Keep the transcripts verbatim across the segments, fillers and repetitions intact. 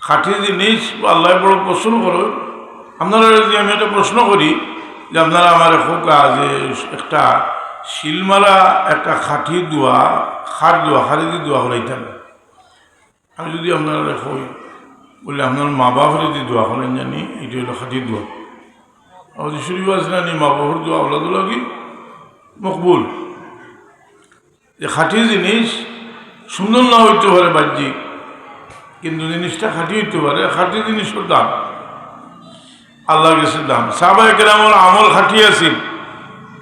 খাঁটি জিনিস আল্লায় বড় পছন্দ করইন। আপনারারে যদি আমি একটা প্রশ্ন করি যে আপনারা আমারে কউক্কা যে একটা সিলমারা একটা খাঁটি দোয়া, কার দোয়া, কারে দি দোয়া করাইতাম, আমি যদি আপনারারে কই, বলে আপনার মা বাপরে দি দোয়া করাইন জানি, ইটা অইলো খাঁটি দোয়া। হাদিস শরীফো আছে না নি, মা বাপর দোয়া আওলাদর লাগি মকবুল। যে খাঁটি জিনিস সুন্দর না অইতো পারে বাহ্যিক, কিন্তু জিনিসটা খাঁটি অইতো পারে। খাঁটি জিনিসর দাম, আল্লার গেছে দাম। সাহাবায়ে কেরামর আমল খাঁটি আছিল।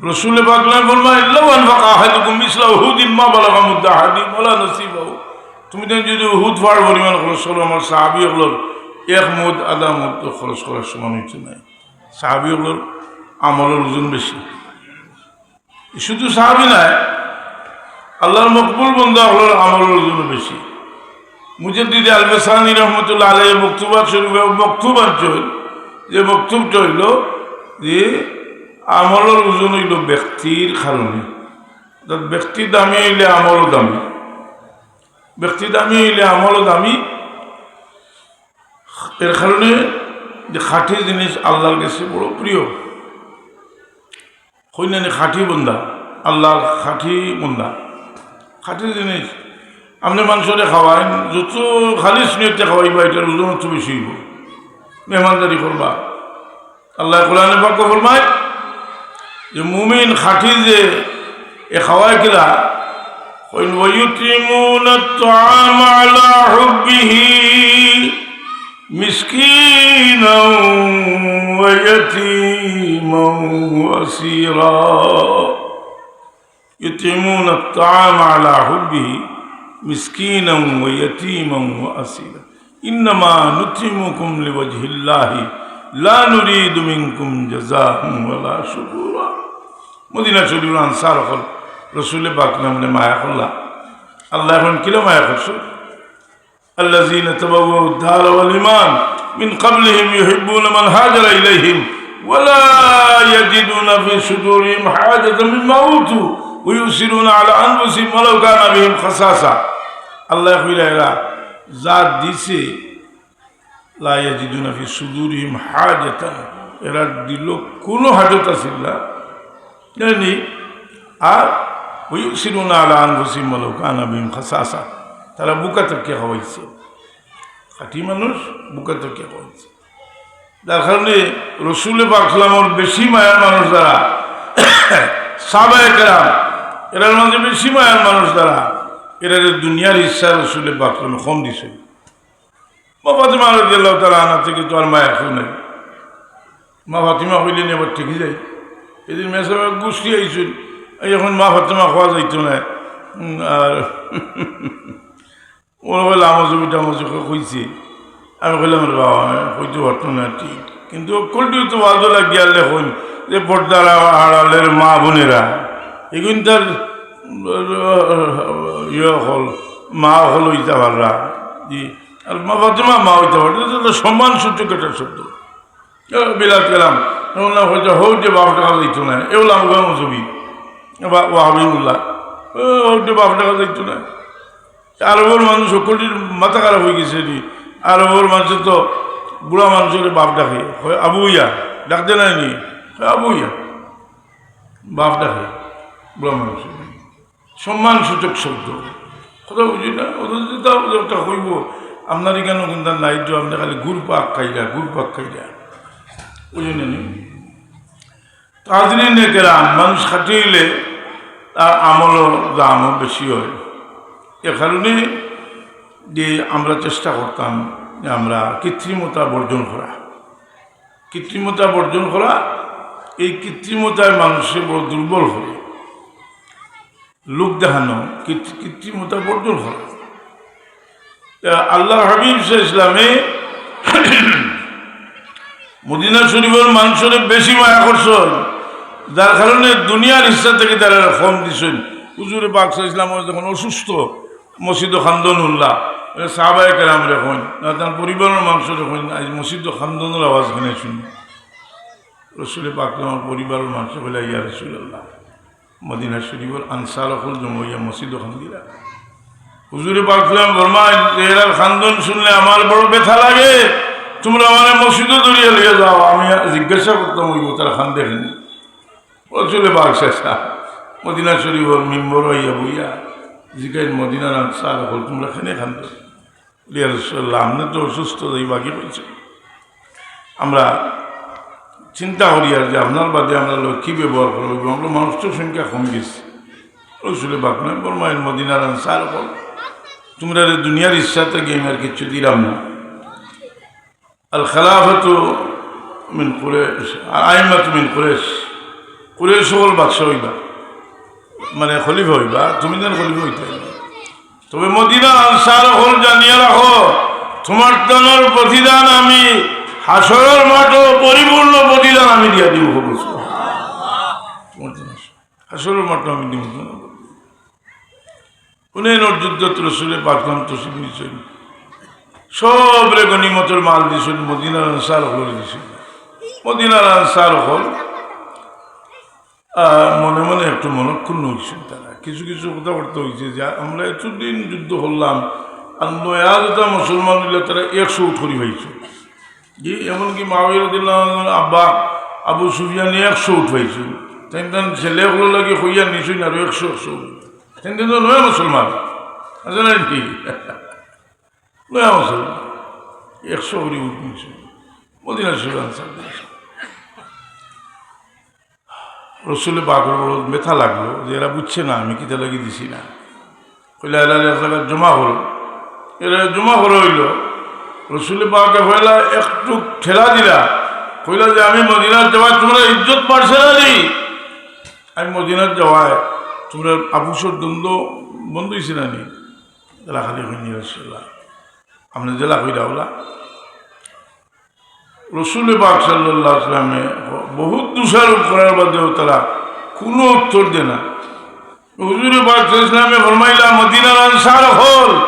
রসুলে পাক ফরমাইন, "লাউ আনফাকা আহাদুকুম মিসলা উহুদিন মা বালাগা মুদ্দা আহাদিহিম ওয়ালা নাসিফাহু।" তুমি তাইন যদি উহুদ পাহাড় পরিমাণ খরচ করো, আমার সাহাবী অকলর এক মুদ আধা মুদ তো খরচ করার সমান অইতো নায়। সাহাবী অকলর আমলর ওজন বেশি। শুধু সাহাবী নায়, আল্লার মকবুল বন্দা অকলর আমলর ওজন বেশি। মুজাদ্দিদে আল-ফেসানি রহমতুল্লাহ আলাইহি মকতুবাত শরীফো মকতুব আনছইন, যে মকতুবটা অইলো যে আমলর ওজন অইলো ব্যক্তির কারণে। অর্থাৎ ব্যক্তি দামি অইলে আমলও দামি, ব্যক্তি দামি অইলে আমলও দামি। এর কারণে যে খাঁটি জিনিস আল্লার গেছে বড় প্রিয়। কইন না নি খাঁটি বন্দা, আল্লার খাঁটি বন্দা, খাঁটি জিনিস। আপনে মানষরে খাওয়াইন, যত খালিস নিয়তে খাওয়াইবা, ইটার ওজন অত বেশি অইবো। মেহমানদারি করবা। আল্লায় কোরআনে পাকো ফরমাইন যে মুমিন খাঁটি যে এ খাওয়ায় কিলা, কইন, "ওয়া ইউতিমুনাত তাআমা আলা হুব্বিহি মিসকিনাও ওয়া ইয়াতীমাও ওয়া আসীরা।" ইউতিমুনাত তাআমা আলা হুব্বিহি মিসকিনাও ওয়া ইয়াতীমাও ওয়া আসীরা। ইন্নামা নুতইমুকুম লিওয়াজহিল্লাহি লা নুরিদু মিনকুম জাযাআন ওয়ালা শুকুরা। মদিনা শরীফর আনসার অকল রসুলে পাকর নামে মায়া করলা। আল্লায় কইন কিলা মায়া করছইন? الذين تبوأوا الدار والإيمان من قبلهم يحبون من هاجر إليهم ولا يجدون في صدورهم حاجة مما أوتوا ويؤثرون على أنفسهم ولو كان بهم خصاصة। আল্লায় কইরা এরা যা দিছে, لا يجدون في صدورهم حاجة, এরার দিলো কুনু হাজত আছিল না, জানি? আর ويؤثرون على أنفسهم ولو كان بهم خصاصة, তারা ভুকা থাকিয়া খাওয়াইছে। খাঁটি মানুষ ভুকা থাকিয়া খাওয়াইছে। যার কারণে রসুলে পাক সাল্লামর বেশি মায়ার মানুষ যারা, সাহাবায়ে কেরাম, এরার মাঝে বেশি মায়ার মানুষ যারা, এরারে দুনিয়ার ইচ্ছা রসুলে পাক সাল্লামে কম দিছে। মা ফাতেমা রাদিয়াল্লাহু তাআলা আনহা থাকি তো আর মায়া কেউ নাই। মা ফাতেমা কইলে নি আবার ঠেকি যায়। এদিন মেসাব গোষ্ঠী আইছইন, এই অখন মা ফাতেমা কওয়া যাইতো নায়। উম, আর ওরা কইলা, "আমার জমিটা আমার চোখে কইছে।" আমি কইলাম, "রে বাবা, আমি কইতে পারতো না ঠিক, কিন্তু অকলটি তো ওয়াজও লাগিয়া আনলে কইন যে পর্দার আড়ালের মা বোনেরা, এগুন তার ইয়ে অকল, মা অকল অইতা পাররা।" জি, আর মা ফাতেমা মা অইতা পারে, এটা তো সম্মানসূচক একটা শব্দ। এ, বিলাত গেলাম, তখন না হয়তো হৌর যে বাপ ডাকা যাইতো না, এ বললাম, "ওগা মৌলভী, বা-, ওয়াহাবি মোল্লা, এ, হৌর যে বাপ ডাকা যাইতো না।" আরবর মানুষ সকলটির মাথা খারাপ অই গেছে রে। আরবর মানুষে তো বুড়া মানুষরে বাপ ডাকে, কয়, "আবু ইয়া।" ডাকতে নাই নি? কয়, "আবু ইয়া।" বাপ ডাকে বুড়া মানুষ। সম্মানসূচক শব্দ। কথা বুঝি না, ওদের যদি তাও একটা কইব, আপনার এখানে কিন্তু নাই তো, আপনি খালি গুড় পাক খাইলা, গুড় পাক খাইলা। বুঝলেন নি? তো হাজিরিনে কেরাম, মানুষ খাঁটি অইলে তার আমলর দামও বেশি হয়। এ কারণে যে আমরা চেষ্টা করতাম যে আমরা কৃত্রিমতা বর্জন করা, কৃত্রিমতা বর্জন করা, এই কৃত্রিমতায় মানুষকে বড় দুর্বল করে। লোক দেখানো, কৃত-, কৃত্রিমতা বর্জন করা। তা আল্লাহর হাবিব সাল্লাল্লাহু আলাইহি ওয়াসাল্লামে মদিনা শরীফর মানুষরে বেশি মায়া করছইন, যার কারণে দুনিয়ার ইচ্ছা থাকি তারা কম দিছইন। হুজুরে পাক সাল্লাল্লাহু আলাইহি ওয়াসাল্লাম যখন অসুস্থ, মসজিদো কান্দন হুনলা, সাহাবায়ে কেরামরে কইন, না তার পরিবারর মানুষরে কইন, "আইজ মসজিদো কান্দনর আওয়াজ কেনে শুনি?" রসুলে পাক আমার পরিবারর মানুষে কইলা, "ইয়া রাসূলুল্লাহ, মদিনা শরীফর আনসার অকল জমা অইয়া মসজিদো কান্দিরা।" হুজুরে পাক সাল্লাম ফরমাইন যে, "এরার কান্দন শুনলে আমার বড় ব্যথা লাগে, তুমরা আমারে মসজিদো ধরিয়া লইয়া যাও, আমি জিজ্ঞাসা করতাম অইবো তারা কান্দে কেনে।" রসুলে পাক সাল্লাম মদিনা শরীফর মিম্বরো আইয়া বইয়া জিগাইন, "মদিনার আনসার অকল, তুমরা কেনে কান্দো?" "ইয়া রাসূলুল্লাহ, আপনে তো অসুস্থ, যাইবা গি কইছে।" আমরা চিন্তা করিয়ার যে আপনার বাদে আমরা লগে কি ব্যবহার করা অইবো, আমরা মানুষ তো সংখ্যা কমি গেছে। রসুলে পাক ফরমাইন, "মদিনার আনসার অকল, তুমরারে দুনিয়ার ইচ্ছা থাকি আমি আর কিচ্ছু দিলাম না। আল খালাফাতু মিন কুরাইশ, আল আইম্মাতু মিন কুরাইশ, কুরাইশ অকল বাদশা অইবা, মানে খলিফা অইবা, তুমি যেন খলিফা অইতে অইবা। তবে মদিনা আনসার অকল জানিয়া রাখো, তুমার তানর প্রতিদান আমি হাশরর মাঠো পরিপূর্ণ প্রতিদান আমি দিয়া দিমু।" হাশরর মাঠো আমি দিমু।" হুনাইনর যুদ্ধত রসুলে পাক তশরিফ নিছইন, সবরে গনিমতর মাল দিছইন, মদিনার আনসার অকলরে দিছইন। মদিনার আনসার অকল আহ, মনে মনে একটু মনক্ষুণ্ণ অইছইন তারা। কিছু কিছু কথাবার্তা অইছে যে, "আমরা এতদিন যুদ্ধ করলাম, আর নয়া যেটা মুসলমান অইলা তারা একশো উট করি পাইছইন।" জি, এমনকি মুআবিয়া রাদিয়াল্লাহু আনহুর আব্বা আবু সুফিয়ানে একশো উট পাইছইন। তাইন তান ছেলে অকলর লাগি কইয়া নিছইন আরো একশো, একশো উট। তাইন তো নয়া মুসলমান, আছে না নি? নয়া মুসলমান, একশো করি উট নিছইন। মদিনা শরীফ আনসার। রসুলে পাকর বড় ব্যথা লাগলো যে এরা বুঝছে না আমি কিতা লাগি দিছি না। কইলা, "এরা এক জাগাত জমা করো।" এরা জমা করা অইলো। রসুলে পাকে কইলা একটু ঠেলা দিলা, কইলা যে, "আমি মদিনাত যাওয়ায় তুমরার ইজ্জত বাড়ছে না নি? আমি মদিনাত যাওয়ায় তুমরার আপসর দ্বন্দ্ব বন্ধ অইছে না নি?" তারা খালি কইন, "ইয়া রাসূলুল্লাহ, আপনে যেলা কইরা অলা।" রসুলে পাক সাল্লাল্লাহু আলাইহি ওয়াসাল্লামে বহুত দোষারোপ করার বাদেও তারা কুনু উত্তর দেয় না। হুজুরে পাক সাল্লাল্লাহু আলাইহি ওয়াসাল্লামে ফরমাইলা, "মদিনার আনসার অকল,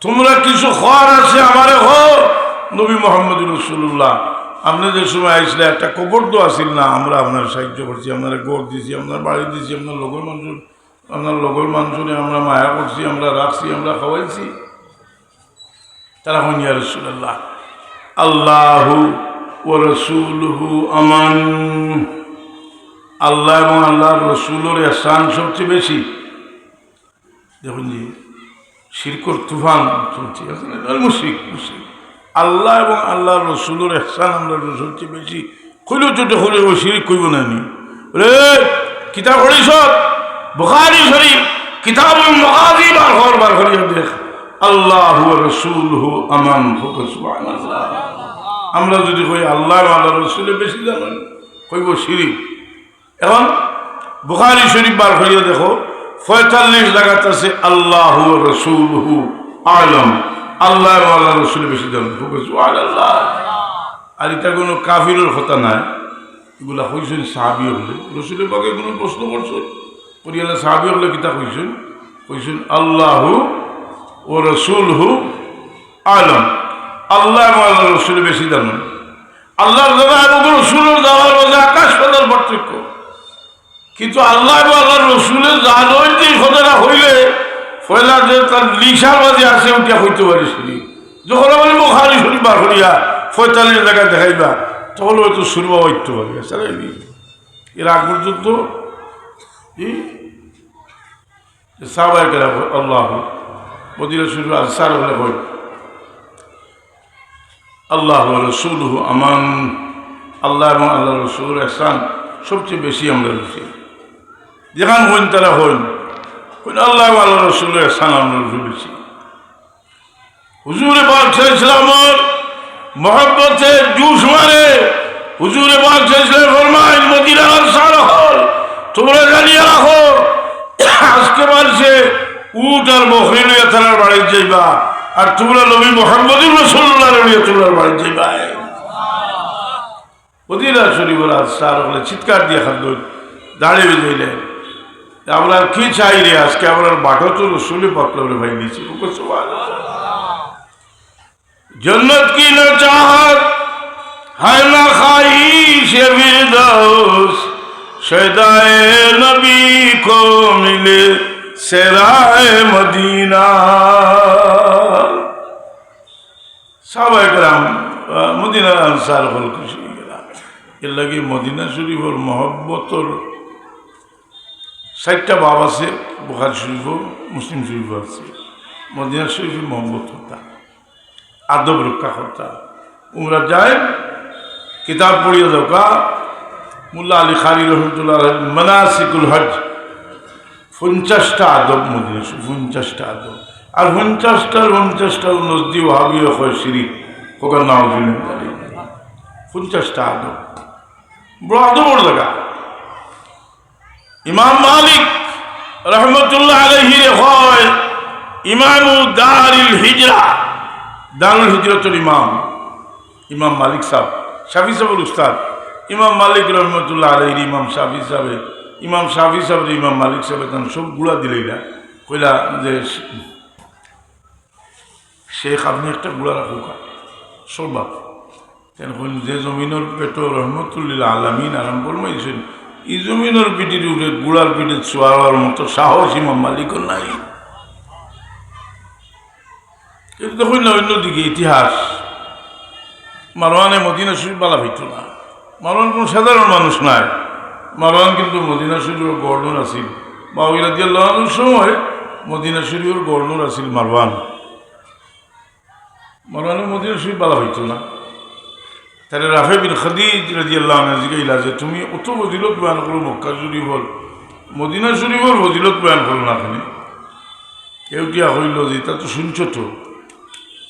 তুমরা কিছু কওয়ার আছে আমারে কও।" নবী মুহাম্মদুর রাসূলুল্লাহ, আপনে যে সময় আইছলা একটা কবর তো আছিল না, আমরা আপনারে সাহায্য করছি, আপনারে ঘর দিছি, আপনার বাড়ি দিছি, আপনার লগর মানুষ, আপনার লগর মানুষরে আমরা মায়া করছি, আমরা রাখছি, আমরা খাওয়াইছি। তারা কইন, "ইয়া রাসূলুল্লাহ, আল্লাহু ওয়া রাসূলুহু আমান।" আল্লাহ এবং আল্লাহর রসুলর এহসান সবচেয়ে বেশি। দেখইন জি, শিরকর তুফান চলছে। এখন এরা মুশরিক, মুশরিক। আল্লাহ এবং আল্লাহর রসুলর এহসান আমরার সবচেয়ে বেশি। কইলেও তো দেখো রে, ও শিরিক কইবো না নি? রে, কিতাব পড়িছ? বুখারী শরীফ, কিতাবুল মাগাজি বার কর, বার করিয়া দেখ। আল্লাহু ওয়া রাসূলুহু আমান, কউক্কা সুবহানাল্লাহ। আমরা যদি কই আল্লাহ এবং আল্লাহর রসুলে বেশি জানইন, কইবো শিরিক। এখন বুখারী শরীফ বার করিয়া দেখো, পঁয়তাল্লিশ জাগাত আছে আল্লাহু ওয়া রাসূলুহু আ'লাম, আল্লাহ এবং আল্লাহর রসুলে বেশি জানইন। কউক্কা সুবহানাল্লাহ। আর ইটা কুনু কাফিরর কথা নায়, ইগুলা কইছইন সাহাবী অকলে। রসুলে পাকে কুনু প্রশ্ন করছইন, করিয়া না সাহাবী অকলে কিতা কইছইন? কইছইন, "আল্লাহু ওয়া রাসূলুহু আ'লাম", আল্লাহ এবং আল্লাহর রসুলে বেশি জানইন। আল্লাহর জানা এবং রসুলর জানার মাঝে আকাশ পাতাল পার্থক্য। কিন্তু আল্লাহ এবং আল্লাহর রসুলে জানইন যে কথাটা কইলে, পয়লা যে তার নিশার মাঝে আছে, ওটা কইতে পারে শুনি। যখন আমি বুখারী শরীফ বার করিয়া পঁয়তাল্লিশ জাগাত দেখাইবা, তখন হয়তো সুরমা হইতে পারে। এছাড়া এই এর আগ পর্যন্ত এই সাহাবায়ে কেরাম, আল্লাহ, মদিনা শরীফ আনসার অকলে কইন, "আল্লাহু ওয়া রাসূলুহু আমান", আল্লাহ এবং আল্লাহর রসুলর এহসান সবচেয়ে বেশি আমরার বেশি। যেখান কইন তারা কইন, কইন, "আল্লাহ এবং আল্লাহর রসুলর এহসান আমরার বেশি।" হুজুরে পাক সাল্লাল্লাহু আলাইহি ওয়াসাল্লামর মহব্বতে জোশ মারে। হুজুরে পাক সাল্লাল্লাহু আলাইহি ওয়াসাল্লাম ফরমাইন, "মদিনার আনসার অকল, তুমরা জানিয়া রাখো, আজকে মানষে উট আর বকরি লইয়া তারার বাড়িত যাইবা, আর তুমরা নবী মুহাম্মদুর রাসূলুল্লাহরে লইয়া তুমরার বাড়িত যাইবা।" মদিনা শরীফর আনসার অকলে চিৎকার দিয়া কান্দইন, দাঁড়াইয়া যাইলে, "আমরা আর কি চাই রে, আজকে আমরার বাটো তো রসুলে পাকরে পাই গেছি।" কউক্কা সুবহানাল্লাহ। "জন্নত কি না চাহত, হায় না খাহিশে ফিরদৌস, শয়দায়ে নবী কো মিলে সেরায় মদিনা। সাহাবায়ে কেরাম, আহ, মদিনার আনসার অকল খুশি অইগেলা। এর লাগি মদিনা শরীফর মহব্বতর চাইরটা বাব আছে, বুখারী শরীফও, মুসলিম শরীফও আছে। মদিনা শরীফর মহব্বত করতা, আদব রক্ষা করতা। উমরা যায়, কিতাব পড়িয়া যাউক্কা, মোল্লা আলী কারি রহমতুল্লাহ আলাইহির মানাসিকুল হজ, পঞ্চাশটা আদব মদিনা শরীফ, পঞ্চাশটা আদব। আর পঞ্চাশটার পঞ্চাশটা নজদি ওয়াহাবিয়ে কয় শিরিক, কউক্কা নাউজুবিল্লাহ। পঞ্চাশটা আদব, বড় আদবর জাগা। ইমাম মালিক রহমতুল্লাহ আলাইহিরে কয় ইমামু দারিল হিজরা, দারুল হিজরতর ইমাম। ইমাম মালিক সাব, শাফি সাবর উস্তাদ, ইমাম মালিক রহমতুল্লাহ আলাইহির ইমাম শাফি সাবে, ইমাম শাফি সাবরে ইমাম মালিক সাবে তান সব গুড়া দিলাইলা, কইলা যে, "শেখ, আপনে একটা গুড়া রাখউক্কা, সব বাদ।" তেন কইন, "যে জমিনর পেটো রহমতুল্লিল আলামিন আরাম ফরমাইছইন, ই জমিনর পিঠির উপরে গুড়ার পিঠিত চুয়ার মতো সাহস ইমাম মালিকর নাই।" কিন্তু দেখইন না, অইন্যদিকে ইতিহাস, মারওয়ানে মদিনা শরীফ বালা পাইতো না। মারওয়ান কুনু সাধারণ মানুষ নায়। মারওয়ান কিন্তু মদিনা শরীফর গভর্নর আছিল। মুআবিয়া রাদিয়াল্লাহু আনহুর সময় মদিনা শরীফর গভর্নর আছিল মারওয়ান। মারওয়ানে মদিনা শরীফ বালা পাইতো না। তারে রাফে বিন খাদিজ রাদিয়াল্লাহু আনহু জিগাইলা যে, "তুমি অত ফজিলত বয়ান করো মক্কা শরীফর, মদিনা শরীফর ফজিলত বয়ান করো না কেনে?" কেউ কিয়া কইল যে, "ইতা তো শুনছো তো,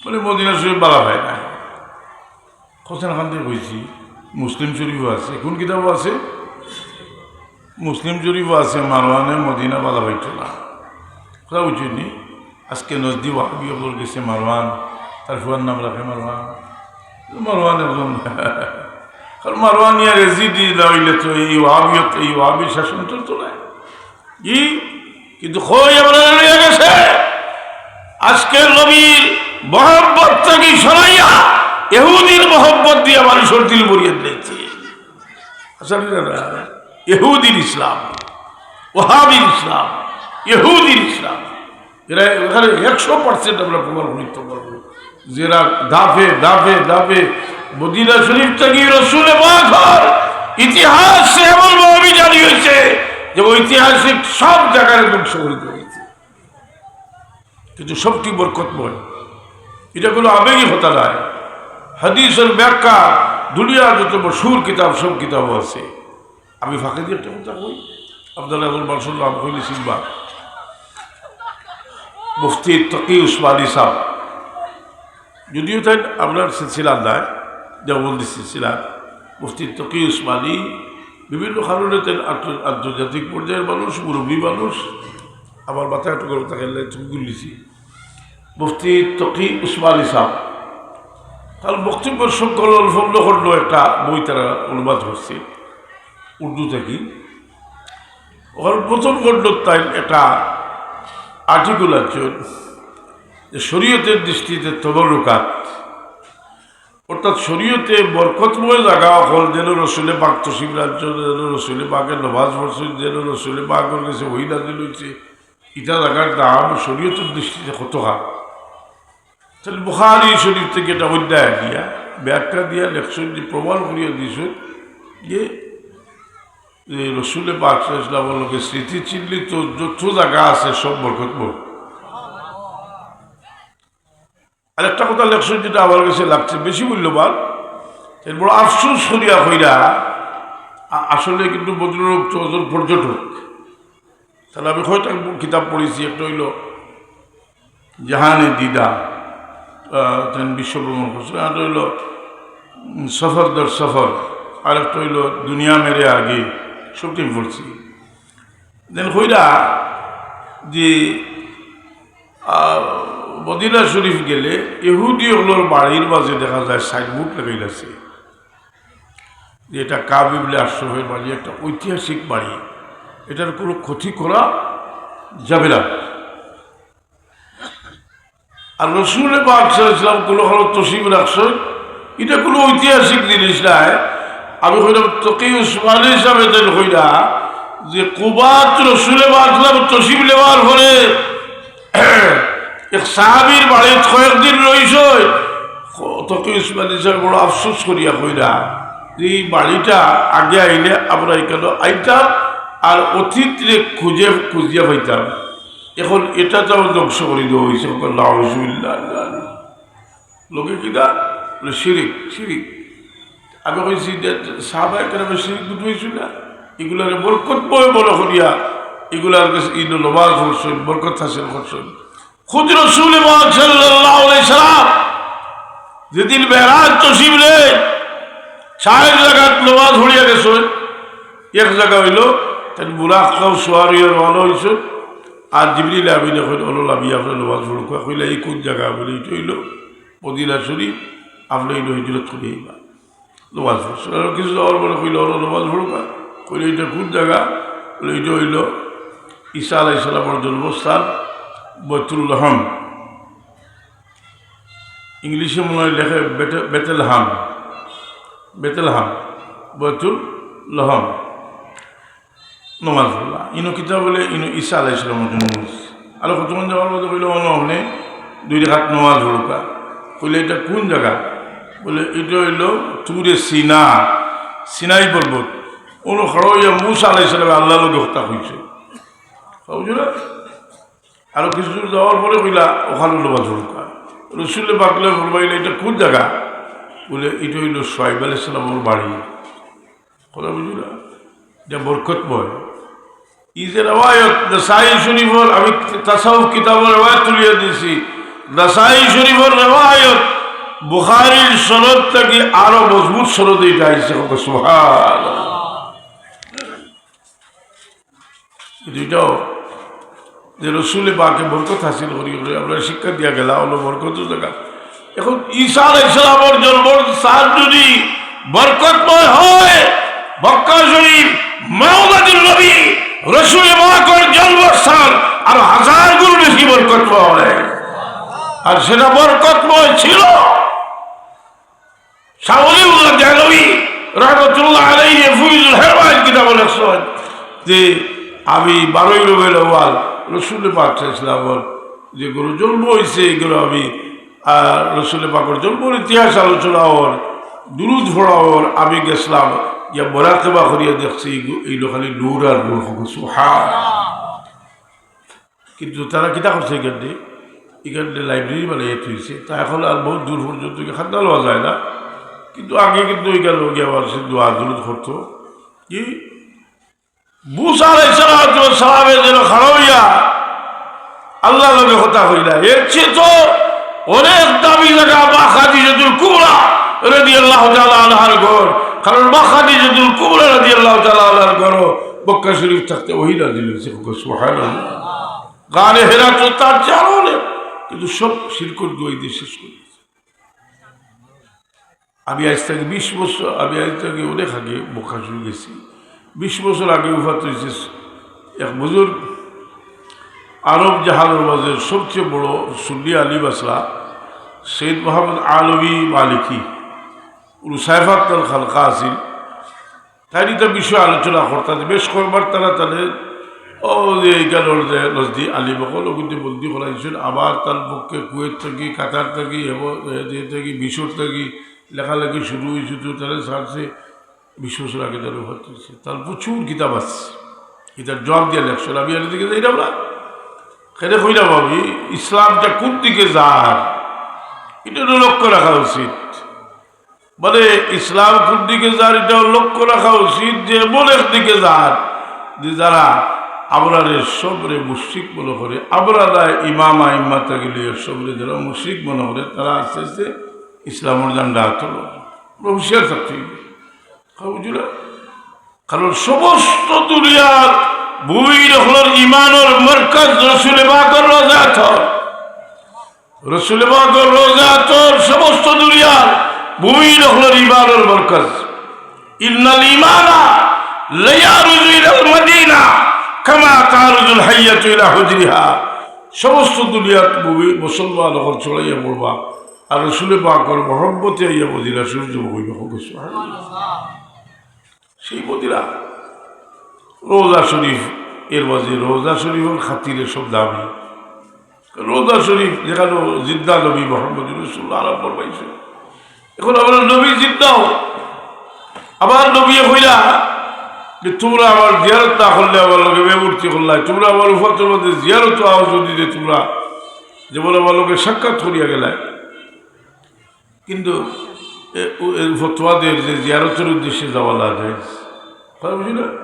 বলে মদিনা শরীফ বালা পায় না।" হোসেন খান থেকে কইছি, মুসলিম শরীফও আছে। কোন কিতাবও আছে? মুসলিম শরীফও আছে, মারওয়ানে মদিনা বালা পাইতো না। কথা বুঝছইন নি? আজকে নজদি ওয়াহাবি অকলর গেছে মারওয়ান, তার ফুয়ার নাম রাখে মারওয়ান। মারওয়ান একজন, কারণ মারওয়ান ইয়ার এজিদি না অইলে তো এই ওয়াহাবিয়ত, এই ওয়াহাবি শাসন চলতো না। ই কিন্তু কই আপনারা লইয়া গেছে? আজকে নবীর মহব্বত থাকি সরাইয়া ইহুদির মহব্বত দিয়া মানুষর দিল ভরিয়া দিলাইছে। আসলে না, ইহুদির ইসলাম, ওয়াহাবির ইসলাম, ইহুদির ইসলাম, এরা এখানে একশো পার্সেন্ট আমরা প্রমাণ করতে পারবো। যেরা ধাপে ধাপে ধাপে মদিনা শরীফ থাকি রসুলে পাকর ইতিহাস এমনভাবে জারি হইছে যে ঐতিহাসিক সব জাগারে ধ্বংস করে দিছে। কিন্তু সবটি বরকতময়। ইটা কুনু আবেগী কথা নায়। হাদিসর ব্যাখ্যা দুনিয়ার যত মশহুর কিতাব, সব কিতাবও আছে। আমি ফাঁকে দিয়া একটা কথা কই, আপনারা এখন মানুষর নাম কইলে চিনবা। মুফতি তকি উসমানী সাব, যদিও তাইন আপনার সিলসিলার নায়, দেওবন্দি সিলসিলার, মুফতি তকি উসমানী বিভিন্ন কারণে তাইন আন্ত-, আন্তর্জাতিক পর্যায়ের মানুষ, মুরব্বী মানুষ, আমার মাথায় একটু গরম থাকে, একটু গুলিছি। মুফতি তকি উসমানী সাব, তার বক্তব্যর সংকলন খণ্ড খণ্ড একটা বই তারা অনুবাদ করছে উর্দু থাকি। ওখানে প্রথম খণ্ডত তাইন একটা আর্টিকেল আনছইন যে শরীয়তের দৃষ্টিতে তবরুকাত, অর্থাৎ শরীয়তে বরকতময় জাগা অকল, যেন রসুলে পাক তশরিফ রাখছইন, যেন রসুলে পাকে নমাজ পড়ছইন, যেন রসুলে পাকর গেছে ওহী নাজিল হইছে, ইটা জাগার দাম শরীয়তের দৃষ্টিতে কত খান। তাইলে বুখারী শরীফ থাকি একটা অধ্যায় দিয়া, ব্যাখ্যা দিয়া লেখছইন যে প্রমাণ করিয়া দিছইন যে, যে রসুলে পাক সাল্লাল্লাহু আলাইহি ওয়াসাল্লামর লগে স্মৃতিচিহ্নিত যত জাগা আছে সব বরকতময়। আর একটা কথা লেখছইন যেটা আমার কাছে লাগছে বেশি মূল্যবান, এর বড় আফসোস করিয়া কইরা, আ-, আসলে কিন্তু ভদ্রলোক তো একজন পর্যটক। তাইলে আমি কয়টা কিতাব পড়ছি, একটা অইলো জাহানে দিদা, আহ, তাইন বিশ্ব ভ্রমণ করছইন, আর অইলো, উম, সফর দর সফর, আর একটা অইলো দুনিয়া মেরে আগে, সবটাই পড়ছি। দেন কইরা যে, আহ, মদিনা শরীফ গেলে ইহুদি অকলর বাড়ির মাঝে দেখা যায় সাইনবোর্ড লাগাইল আছে যে এটা কাব ইবনে আশরাফের বাড়ি, একটা ঐতিহাসিক বাড়ি, এটার কোনো ক্ষতি করা যাবে না। আর রসুলে পাক সাল্লাল্লাহু আলাইহি ওয়াসাল্লাম কোনো কারণে তশরিফ রাখছইন, এটা কোনো ঐতিহাসিক জিনিস নায়। আমি কইলাম, তকি উসমানী সাবে তাইন কইরা যে কুবাত রসুলে পাক তশরিফ নেওয়ার পরে এক সাহাবীর বাড়িত কয়েকদিন রইছইন, তকি উসমানী সাহেব বড় আফসোস করিয়া কইরা যে এই বাড়িটা আগে আইলে আমরা এখানো আইতাম আর অতীতরে খুঁজে খুঁজিয়া পাইতাম, এখন এটা তো ধ্বংস করি দেওয়া হয়েছে। নাউজুবিল্লাহ। লগে কিতা? বলে, "শিরিক, শিরিক।" আমি কইছি যে, "সাহাবায়ে কেরামে শিরিক বুঝাইছইন না? এগুলারে বরকতময় মনে করিয়া, এগুলার গেছে ইনো নমাজ পড়ছইন, বরকত হাসিল করছইন।" খুদ রসুল পাক সাল্লাল্লাহু আলাইহি সাল্লাম যেদিন মেরাজ তশরিফ নেইন, চাইর জাগাত নমাজ পড়িয়া গেছইন। এক জাগা অইলো, তাইন বুরাক খাও সওয়ার অইয়া রওয়ানা অইছইন, আর জিবরিল আমিনে কইন, "অনো লামিয়া আপনে নমাজ পড়উক্কা।" কইলা, "ই কুন জাগা?" বলে, "ইটা অইলো মদিনা শরিফ, আপনে ইনো হিজরত করি আইবা।" নমাজ পড়ছইন। আর কিছু যাওয়ার পরে কইলা, "অনো নমাজ পড়উক্কা।" কইলা, "ইটা কুন জাগা?" বলে, "ইটা অইলো ঈসা আলাইহিস সালামর জন্মস্থান বৈতুল লহম।" ইংলিশে মনে হয় লেখে বেটে-, বেতেলহাম। বেতেলহাম, বৈতুল লহম। নমাজ পড়লা। ইনো কিতা বলে, ইনো ঈসা আলাইহিস সালামর জন্ম অইছে। আর কতক্ষণ যাওয়ার বাদে কইলা, "অনো আপনে দুই রাকাত নমাজ পড়উক্কা।" কইলা, "ইটা কুন জাগা?" বলে, "ইটা অইলো তুরে সিনা, সিনাই পর্বত। অনো খাড়া অইয়া মুসা আলাইহিস সালামে আল্লাহর লগে কথা কইছইন।" বুঝলা? আরো কিছু দূর যাওয়ার পরে কইলা, "অখানো নমাজ পড়উক্কা।" রসুলে পাকে ফরমাইলা, "ইটা কুন জাগা?" বলে, "ইটা অইলো শুআইব আলাইহিস সালামর বাড়ি।" কথা বুঝলা? ইটা বরকতময়। ই যে রেওয়ায়ত নাসাই শরিফর, আমি তাসাউফ কিতাবর রেওয়ায়ত তুলিয়া দিছি, নাসাই শরিফর রেওয়ায়ত, বুখারীর সনদ থাকি আরো মজবুত সনদে ইটা আইছে। সুবহানাল্লাহ। এই দুইটাও যে রসুলে পাকে বরকত হাসিল করি, করি আমরা শিক্ষা দিয়া গেলা, অনো বরকতর জাগা। এখন ঈসা আলাইহিস সালামর জন্মর স্থান যদি বরকতময় হয়, মক্কা শরিফ, মাওলাদুন নবী, রসুলে পাকর জন্মস্থান আরো হাজার গুণ বেশি বরকতময়। আর সেটা বরকতময় ছিল। শাহ ওলিউল্লাহ দেহলভী রহমতুল্লাহ আলাইহি ফুয়ুজুল হেরমান কিতাবো লেখছইন যে আমি বারোই রবিউল আউয়াল রসুলে পাক সাল্লাল্লাহু আলাইহি ওয়াসাল্লামর যে ঘরো জন্ম অইছে, এই ঘরো আমি, আহ, রসুলে পাকর জন্মর ইতিহাস আলোচনা অর, দুরুদ পড়া অর, আমি গেছলাম, গিয়া মোরাকাবা করিয়া দেখছি, এই গু-, এইলো খালি নূর আর নূর। সুবহান। কিন্তু তারা কিতা করছে এখানে? এখানে লাইব্রেরি বানাইয়া থইছে। তা এখন আর বহুত দূর পর্যন্ত গিয়া খান্না লওয়া যায় না। কিন্তু আগে কিন্তু এখানে গিয়া মানুষে দোয়া দুরুদ করতো। কি? মুসা আলাইহিস সালাতু ওয়াস সালামে যেন খাড়া অইয়া আল্লাহর লগে কথা কইলা। এর চেয়ে তো অনেক দামি জাগা মা খাদিজাতুল কুবরা রাদিয়াল্লাহু তাআলা আনহার ঘর। কারণ মা খাদিজাতুল কুবরা রাদিয়াল্লাহু তাআলা আনহার ঘরো মক্কা শরিফ থাকতে ওহী নাজিল অইছে। সুবহানাল্লাহ। গারে হেরা তো তার চেয়ে আরো অনেক, কিন্তু সব শিরকর দুয়াই দিয়া শেষ করি দিছে। আমি আইজ থাকি বিশ বছর, আমি আইজ থাকি অনেক আগে মক্কা শরিফ গেছি। বিশ বছর আগে ওফাত অইছে এক বুজুর্গ, আরব জাহানর মাঝে সবচেয়ে বড় সুন্নি আলিম আছলা, সৈয়দ মোহাম্মদ আলভী মালিকি, উনি সাইফাত তান খানকা আছিল। তাইন ইতা বিষয়ে আলোচনা করতা যে বেশ কয়েকবার তারা তানে, ও যে এইখানর যে নজদি আলিম অকল, অগুইন্তে বন্দি করাইছইন, আবার তান পক্ষে কুয়েত থাকি, কাতার থাকি, এব-, এ, যে থাকি, মিশর থাকি লেখালেখি শুরু অইছে, তো তারা ছাড়ছে, বিশ বছর আগে তারা ওফাত অইছে। তার প্রচুর কিতাব আছে, ইতার জবাব দিয়া লেখছইন। আমি এর দিকে যাইরাম না, কেনে কইরাম আমি, ইসলামটা কোন দিকে যার, ইটা তো লক্ষ্য রাখা উচিত। মানে, ইসলাম কোন দিকে যার, ইটাও লক্ষ্য রাখা উচিত যে এমন এক দিকে যার যে যারা আমরারে সবরে মুশরিক মনে করে, আমরারে ইমাম আইম্মা থাকি লইয়া সবরে যারা মুশরিক মনে করে, তারা আস্তে আস্তে ইসলামর ঝান্ডা হাতো লয়। আমরা হুঁশিয়ার থাকতে অইবো। কথা বুঝলা? কারণ সমস্ত দুনিয়ার মুমিন অকলর ইমানর মরকজ রসুলে পাকর রওজা আতহর। রসুলে পাকর রওজা আতহর সমস্ত দুনিয়ার মুমিন অকলর ইমানর মরকজ। ইন্নাল ঈমানা লায়ারুজু ইলাল মাদিনা কামা তারুজুল হাইয়াতু ইলা হুজরিহা। সমস্ত দুনিয়ার মুমিন মুসলমান অকল ছড়াইয়া পড়বা, আর রসুলে পাকর মহব্বতে আইয়া মদিনা শরিফ জমা অইবা। সুবহানাল্লাহ। সেই মদিনা। রওজা শরীফ, এর মাঝে রওজা শরীফর খাতিরে সব দামি। রওজা শরীফ যেখানো জিন্দা নবী মুহাম্মদুর রাসূলুল্লাহ আরাম ফরমাইছে। এখন আমরার নবী জিন্দাও। আমার নবীয়ে কইলা যে, "তুমরা আমার জিয়ারত না করলে আমার লগে বেমূর্তি করলায়, তুমরা আমার উফাতর মাঝে জিয়ারতো আও যদি রে তুমরা, যেমন আমার লগে সাক্ষাৎ করিয়া গেলায়।" কিন্তু এ, ও, এ ফতোয়া দের যে জিয়ারতর উদ্দেশ্যে যাওয়া না জায়েজ। কথা বুঝি না?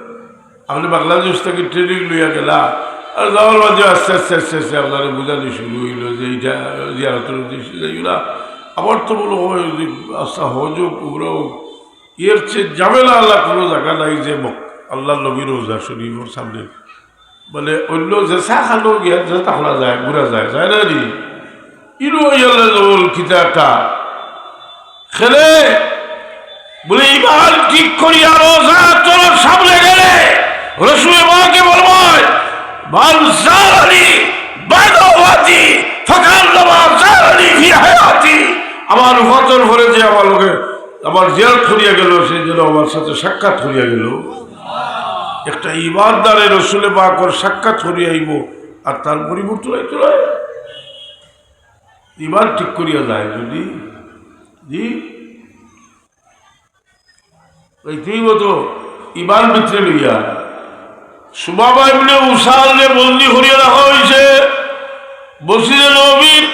আপনে বাংলাদেশ থাকি training লইয়া গেলা, আর যাওয়ার মাঝে আস্তে আস্তে আস্তে আস্তে আপনারে বুঝানি শুরু অইলো যে ইটা জিয়ারতর উদ্দেশ্যে যাইও না। আবার তো মনে হয় যে আচ্ছা, হজ হোক, উমরা হোক, এর চেয়ে ঝামেলা আলা কোনো জাগা নাই যে মক-, আল্লাহর নবীর রওজা শরীফর সামনে মানে, অইন্য যে চা খানো গিয়া যে তাকলা যায়, ঘুরা যায়, যায় না নি? ইনো ইয়াল্লা জবল কিতা একটা। খেলে, বলে, ইমান ঠিক করিয়া রওজা তোর সামনে গেলে, রসুলে পাকে বলবো, "মান জারানি বাদাওয়াতি ফাকান্নামা জারানি ফি হায়াতি।" আমার উফাতর পরে যে আমার লগে, আমার জিয়ারত করিয়া গেল, সে যেন আমার সাথে সাক্ষাৎ করিয়া গেল। একটা ইমানদারে রসুলে পাকর সাক্ষাৎ করিয়া আইব, আর তার পরিবর্তন আইতো নায়। ইমান ঠিক করিয়া যায় যদি, জি, এইটাই মতো ইমান ভিতরে লইয়া। সুমামা ইবনে উসালরে বন্দি করিয়া রাখা অইছে, মসজিদে নববীর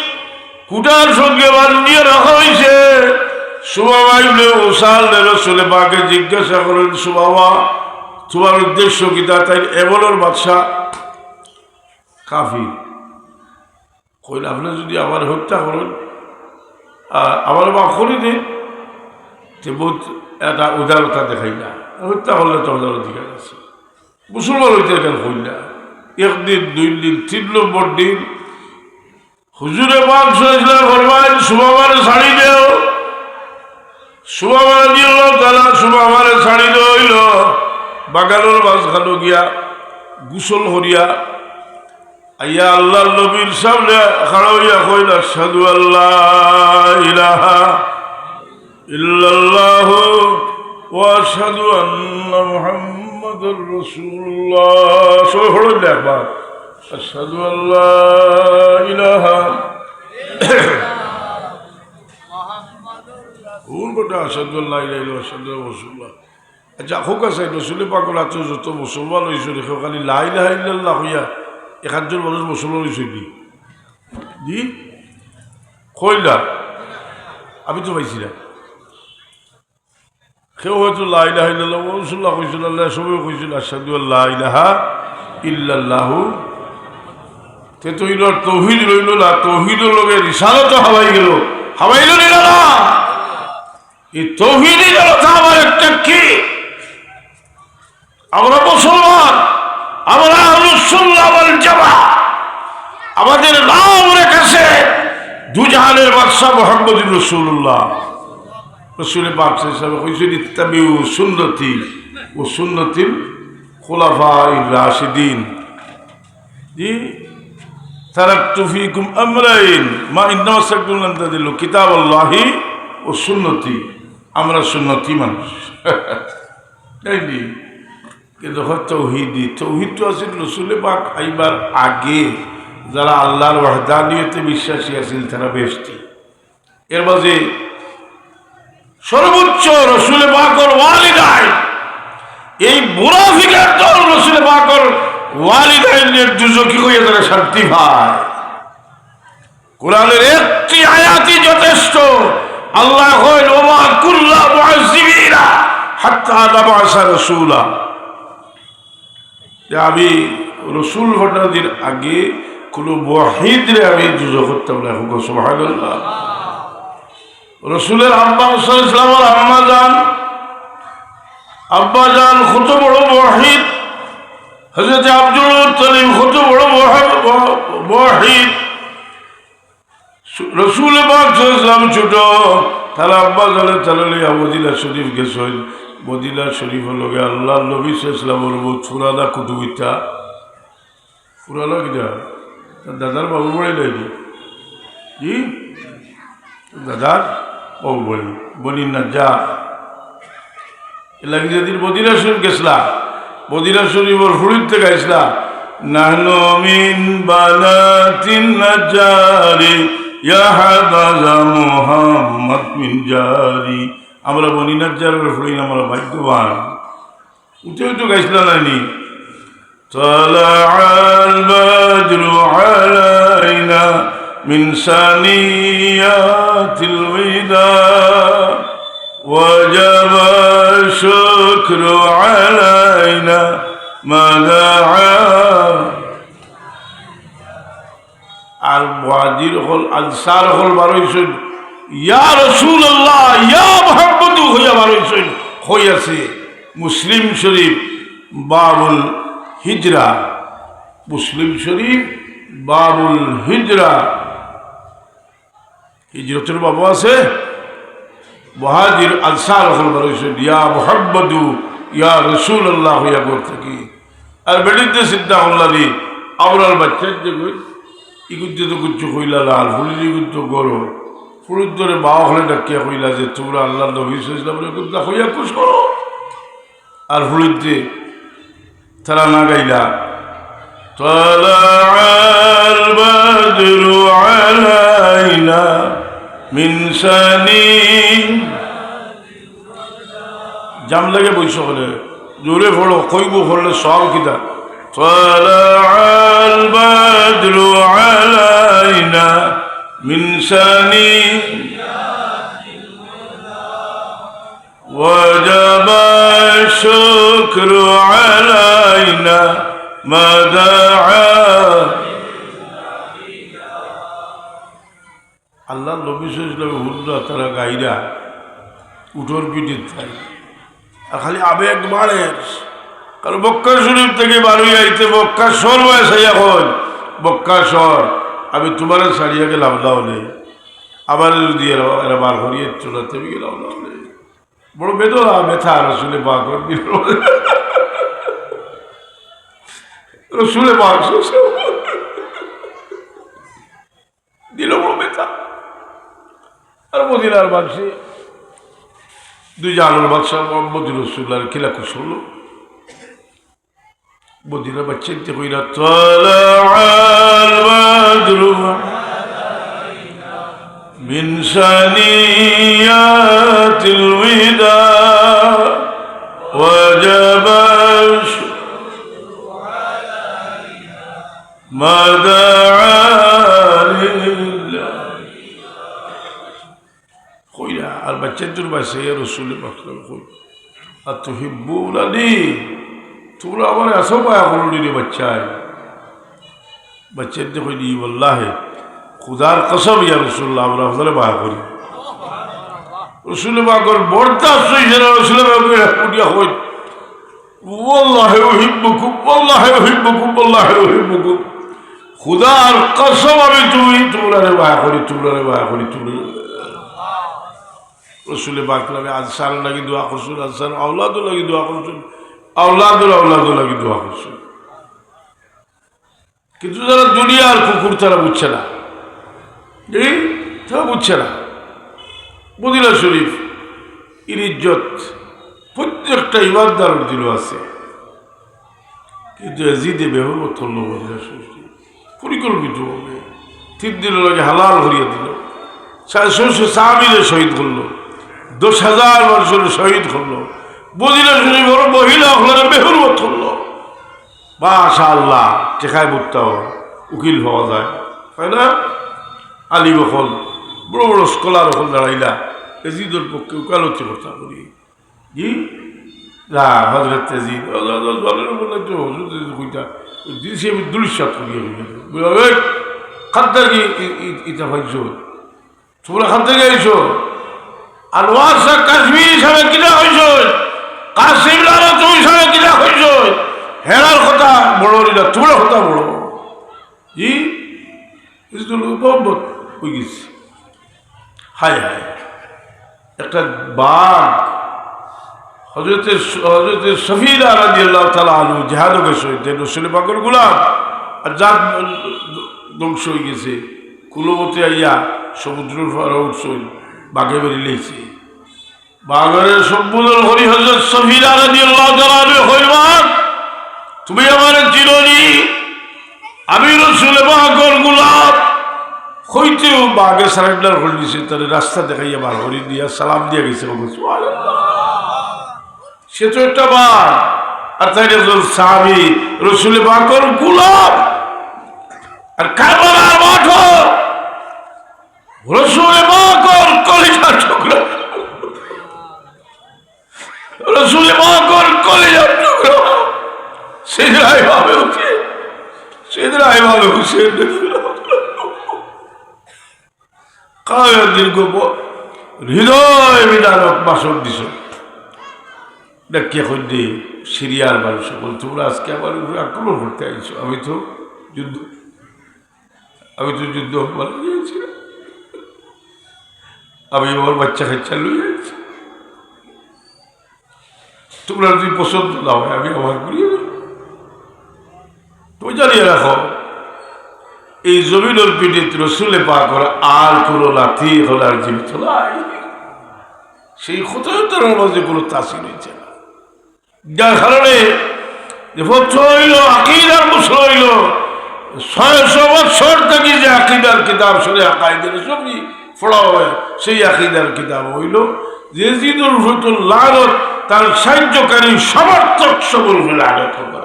খুঁটার সঙ্গে বান্ধিয়া রাখা অইছে। সুমামা ইবনে উসালরে রসুলে পাকে জিজ্ঞাসা করেন, "সুমামা, তোমার উদ্দেশ্য কিতা?" তাইন এমনর বাদশা কাফির। কইল, "আপনে যদি আমারে হত্যা করইন, আ, আমারে মাফ করি দিন, তে বউত একটা উদারতা দেখাইলা, হত্যা করলে তো আমার অধিকার আছে।" মুসলমান অইতে কেন কইলা? একদিন, দুই দিন, তিন নম্বর দিন হুজুরে পাক সাল্লাল্লাহু আলাইহি ওয়াসাল্লাম ফরমাইন, "সুমামারে ছাড়ি দেও।" সুমামা রাদিয়াল্লাহু তাআলা, সুমামারে ছাড়ি দেওয়া অইলো। বাগানর মাঝখানো গিয়া গোসল করিয়া আইয়া আল্লাহর নবীর সামনে খাড়া অইয়া কইল, "আশহাদু আল্লা ইলাহা ইল্লাল্লাহু ওয়া আশহাদু আন্না মুহাম্মাদার রাসূলুল্লাহ।" সবাই পড়ুন না একবার, "আশহাদু আল্লা ইলাহা।" কোন কথা? "আশহাদু আল্লা ইলাহা ইল্লাল্লাহ, আশহাদু আন্না রাসূলুল্লাহ।" আচ্ছা, হোক আছে, রসুলে পাকর আতো যত মুসলমান অইছইন, কেউ খালি লা ইলাহা ইল্লাল্লাহ কইয়া এক আধজন মানুষ মুসলমান অইছইন নি? জি? কইলা? আমি তো পাইছি না। কেউ হয়তো লা ইলাহা ইল্লাল্লাহ, রাসূলুল্লাহ কইছইন, আল্লাহ সবাই কইছইন, "আশহাদু আল্লা ইলাহা ইল্লাল্লাহু।" তে তো ইনোর তৌহিদ রইল না, তৌহিদর লগে রিসালত হাবাই গেল, হাবাইল নি না? এই তৌহিদই হলো তো আমার একটা কি? আমরা মুসলমান, আমরা আহলুস সুন্নাহ ওয়াল জামাত। আমাদের নাম রেখেছে দুজাহানের বাদশা মুহাম্মদুর রাসূলুল্লাহ। রসুলে পাক সাল্লাল্লাহু আলাইহি ওয়াসাল্লাম কইছেন, "ইত্তাবিউ সুন্নতি ওয়া সুন্নাতিল খুলাফাইর রাশিদিন।" জি, "তারাকতু ফিকুম আমরাইন মা ইন তামাসসাকতুম লান তাদিল্লু, কিতাবাল্লাহি ওয়া সুন্নতি।" আমরা সুন্নতি মানুষ। তাই নি? কিন্তু হয় তৌহিদি, তৌহিদ তো আছিল রসুলে পাক আইবার আগে, যারা আল্লাহর ওয়াহদানিয়তে বিশ্বাসী আছিল, তারা বেহেশতি। এর মাঝে সর্বোচ্চ রসুলে পাকর ওয়ালিদাইন, এই মুনাফিকের দল রসুলে পাকর ওয়ালিদাইনের দুজখি কইয়া তারা শান্তি পায়। কোরআনের একটি আয়াতই যথেষ্ট। আল্লাহ কইন, "ওমা কুন্না মুআযযিবিনা হাত্তা নাবআসা রাসূলা।" যে আমি রসুল পাঠানোর আগে কোনো মুওয়াহহিদরে আমি দুজখ করতাম না। এখন সুবহানাল্লাহ। রসুলের আব্বা সাল্লাল্লাহু আলাইহি ওয়াসাল্লামের আম্মা জান, আব্বা জান কত বড় মুওয়াহহিদ, হযরত আব্দুল মুত্তালিব কত বড় মুওয়াহ-, মুওয়াহহিদ। রসুল পাক সাল্লাল্লাহু আলাইহি ওয়াসাল্লাম ছোট, তারা আব্বা জানে তারা লইয়া মদিনা শরীফ গেছইন। মদিনা শরীফর লগে আল্লাহর নবী সাল্লাল্লাহু আলাইহি ওয়াসাল্লামর বহুত পুরানা কুটুমিতা। পুরানা কিতা? তার দাদার বাবু বড় নাকি? জি? দাদার বাবু বড়। বনি নাজ্জার। এর লাগি যেদিন মদিনা শরীফ গেছলা, মদিনা শরীফর ফুড়িতে গাইছলা, "নাহনু মিন বানাতিন নাজ্জারি, ইয়া হাবাযা মুহাম্মাদ মিন জারি।" আমরা বনি নাজ্জারর ফুড়ি, আমরা ভাগ্যবান। উঠে উঠে গাইছলা নানি? طلع البدر علينا من ثنيات الوداع وجب الشكر علينا ما دعا। আর মুহাজির অকল, আনসার অকল বার অইছইন, "ইয়া রাসূলুল্লাহ, ইয়া মুহাম্মাদু" কইয়া বার অইছইন। কই আছে? মুসলিম শরীফ, বাবুল হিজরা। মুসলিম শরীফ, বাবুল হিজরা। হিজরতর বাবও আছে, মুহাজির আনসার অকল বার অইছইন, "ইয়া মুহাম্মাদু, ইয়া রাসূলুল্লাহ" কইয়া ঘর থাকি। আর বেটিন্তে চিন্তা করলা নি, আমরার বাচ্চাইন্তে কই, ইগুইন্তে তো কিচ্ছু কইলা না, আর ফুড়ির ইগুইন্তে গরম। ফুড়িন্তরে মা অকলে ডাকিয়া কইলা যে, "তুমরা আল্লার নবী সাল্লাল্লাহু আলাইহি ওয়াসাল্লামরে কুন্তা কইয়া খুশ করো।" আর ফুড়িন্তে তারা না গাইলা, "طلع البدر علينا من ثني" জাম লাগে বইছো বলে, জোরে পড়ো, কইবো পড়লে সওয়াব কিতা? طلع البدر علينا من ثني وجب الشكر علينا ما دعا। আল্লার নবী সাল্লাল্লাহু আলাইহি ওয়াসাল্লাম হুনরা তারা গাইরা উটর পিঠিত তাই। আর খালি আবেগ বাড়ের। কারণ মক্কা শরীফ থাকি বার অইয়া আইতে মক্কা শহর বায় চাইয়া কইন, "মক্কা শহর, আমি তুমারে ছাড়িয়া গেলাম না অনে। আমারে যদি এরা, এরা বার করিয়া চলাতে আমি গেলাম না অনে।" বড় বেদনা, ব্যথা রসুলে পাকর দিল। রসুলে পাক দিল বড় ব্যথা। আর মদিনার বাদশা, দুই জাহানের বাদশা মোহাম্মদ রসুলুল্লাহর কিলা খুশ অইলো। মদিনার বাচ্চাইন্তে কইরা, "طلع البدر من ثنيات الوداع وجب الشكر علينا ما دعا لله।" কইরা, আর বাচ্চাইন্তর বায় চাইয়া রসুলে পাক কইরা, "أتحبونني؟" তুমরা আমারে আছো মায়া করো নি রে বাচ্চাইন? বাচ্চাইন্তে কইন, "ই ওয়াল্লাহি, খুদার কসম ইয়া রাসূলুল্লাহ, আমরা আপনারে মায়া করি।" রসুলে পাকর বরদাস্ত অইছে না, রসুলে পাক উঠিয়া কইন, "والله أحبكم، والله أحبكم، والله أحبكم।" খুদার কসম আমি তুমি, তুমরারে মায়া করি, তুমরারে মায়া করি, তুমরারে। রসুলে পাক আনসার লাগি দোয়া করছইন, আনসার আওলাদর লাগি দোয়া করছইন, আওলাদর আওলাদর লাগি দোয়া করছইন। কিন্তু যারা দুনিয়ার কুকুর, তারা বুঝছে না। এই, তারা বুঝছে না। মদিনা শরীফ, এর ইজ্জত প্রত্যেকটা ইমানদারর দিলো আছে। কিন্তু এজিদে বেহুরমত করলো মদিনা শরীফ, পরিকল্পিতভাবে। তিন দিনর লাগি হালাল করিয়া দিলো। সাড়ে ছয়শো সাহাবীরে শহীদ করলো, দশ হাজার মানুষরে শহীদ করলো। মদিনা শরীফর মহিলা অকলরে বেহুরমত করলো। মাশাআল্লাহ, টেকায় বুঝতাও উকিল পাওয়া যায়, তাই না? আলিম অকল, বড় বড় স্কলার অকল দাঁড়াইলা, এজিদর পক্ষে উকালতি করতা করি। জি? না, হযরত এজিদ, ও, ও, ও, দলের উপর লাগছে, হযরত এজিদ কইতা, ওই দিন সে আমি দুলির সাথে করিয়া কইয়া, বলে, "ওই, খাদ্দার কি ই-, ই-, ইটা পাইছো?" তুমরা খান থাকি আইছো? আনোয়ার শাহ কাশ্মীরি সাবে কিতা কইছইন? কাসিম নানুতুবী সাবে কিতা কইছইন? হেরার কথা বড় অইল না, তুমরার কথা বড়। জি? ইসলাম মোহাম্মদ অই গেছে। হায় হায়। একটা বাঘ হযরতে, হযরতে সফিনা রাদিয়াল্লাহু তাআলা আনহু জিহাদো গেছইন, রসুল পাকর গোলাম, আর জাত ধ্বংস অই গেছে। কুলবতে আইয়া সমুদ্রর পারো উঠছইন, বাঘে মেরি লাইছে। বাঘরে সম্বোধন করি হযরত সফিনা রাদিয়াল্লাহু তাআলা আনহু কইলা, তুমি আমারে চিনো নি? আমি রসুলে পাকর গোলাম। কইতেউ বাঘে surrender করি দিছে, তারে রাস্তা দেখাইয়া বার করি দিয়া সালাম দিয়া গেছে। বলছে, "সুবহানাল্লাহ।" সে তো একটা বাঘ, আর তাইন একজন সাহাবী, রসুলে পাকর গোলাম। আর কারবালার মাঠো রসুলে পাকর কলিজার টুকরা, রসুলে পাকর কলিজার টুকরা সাইয়েদনা ইমাম হুসেন, সাইয়েদনা ইমাম হুসেন। কারণ দীর্ঘ ব-, হৃদয় বিদারক ভাষণ দিছে। ডাকিয়া কইন দে, সিরিয়ার মানুষ সকল, তোমরা আজকে আমার উপরে আক্রমণ করতে আইছো। আমি তো যুদ্ধ, আমি তো যুদ্ধ ভালো গিয়েছি। আমি আমার বাচ্চা কাচ্চা লই আইছি। তোমরা যদি পছন্দ না হয়, আমি আমার ঘুরিয়ে দেব। তুমি জানিয়ে রাখো, এই জমিনর পিঠিত রসুলে পাকর আর কোনো নাতি এখন আর জীবিত নাই। সেই কথাও তার মাঝে কোনো তাসির হইছে না। যার কারণে যে পত্র হইল, আকিদার প্রশ্ন হইল, ছয়শো বছর থাকি যে আকিদার কিতাব শরে আকাইদে রসুলি পড়া হয়, সেই আকিদার কিতাব হইল যে ইয়াজিদুর উপরে লানত, তার সাহায্যকারী সমর্থক সকল উপরে লানত করবে।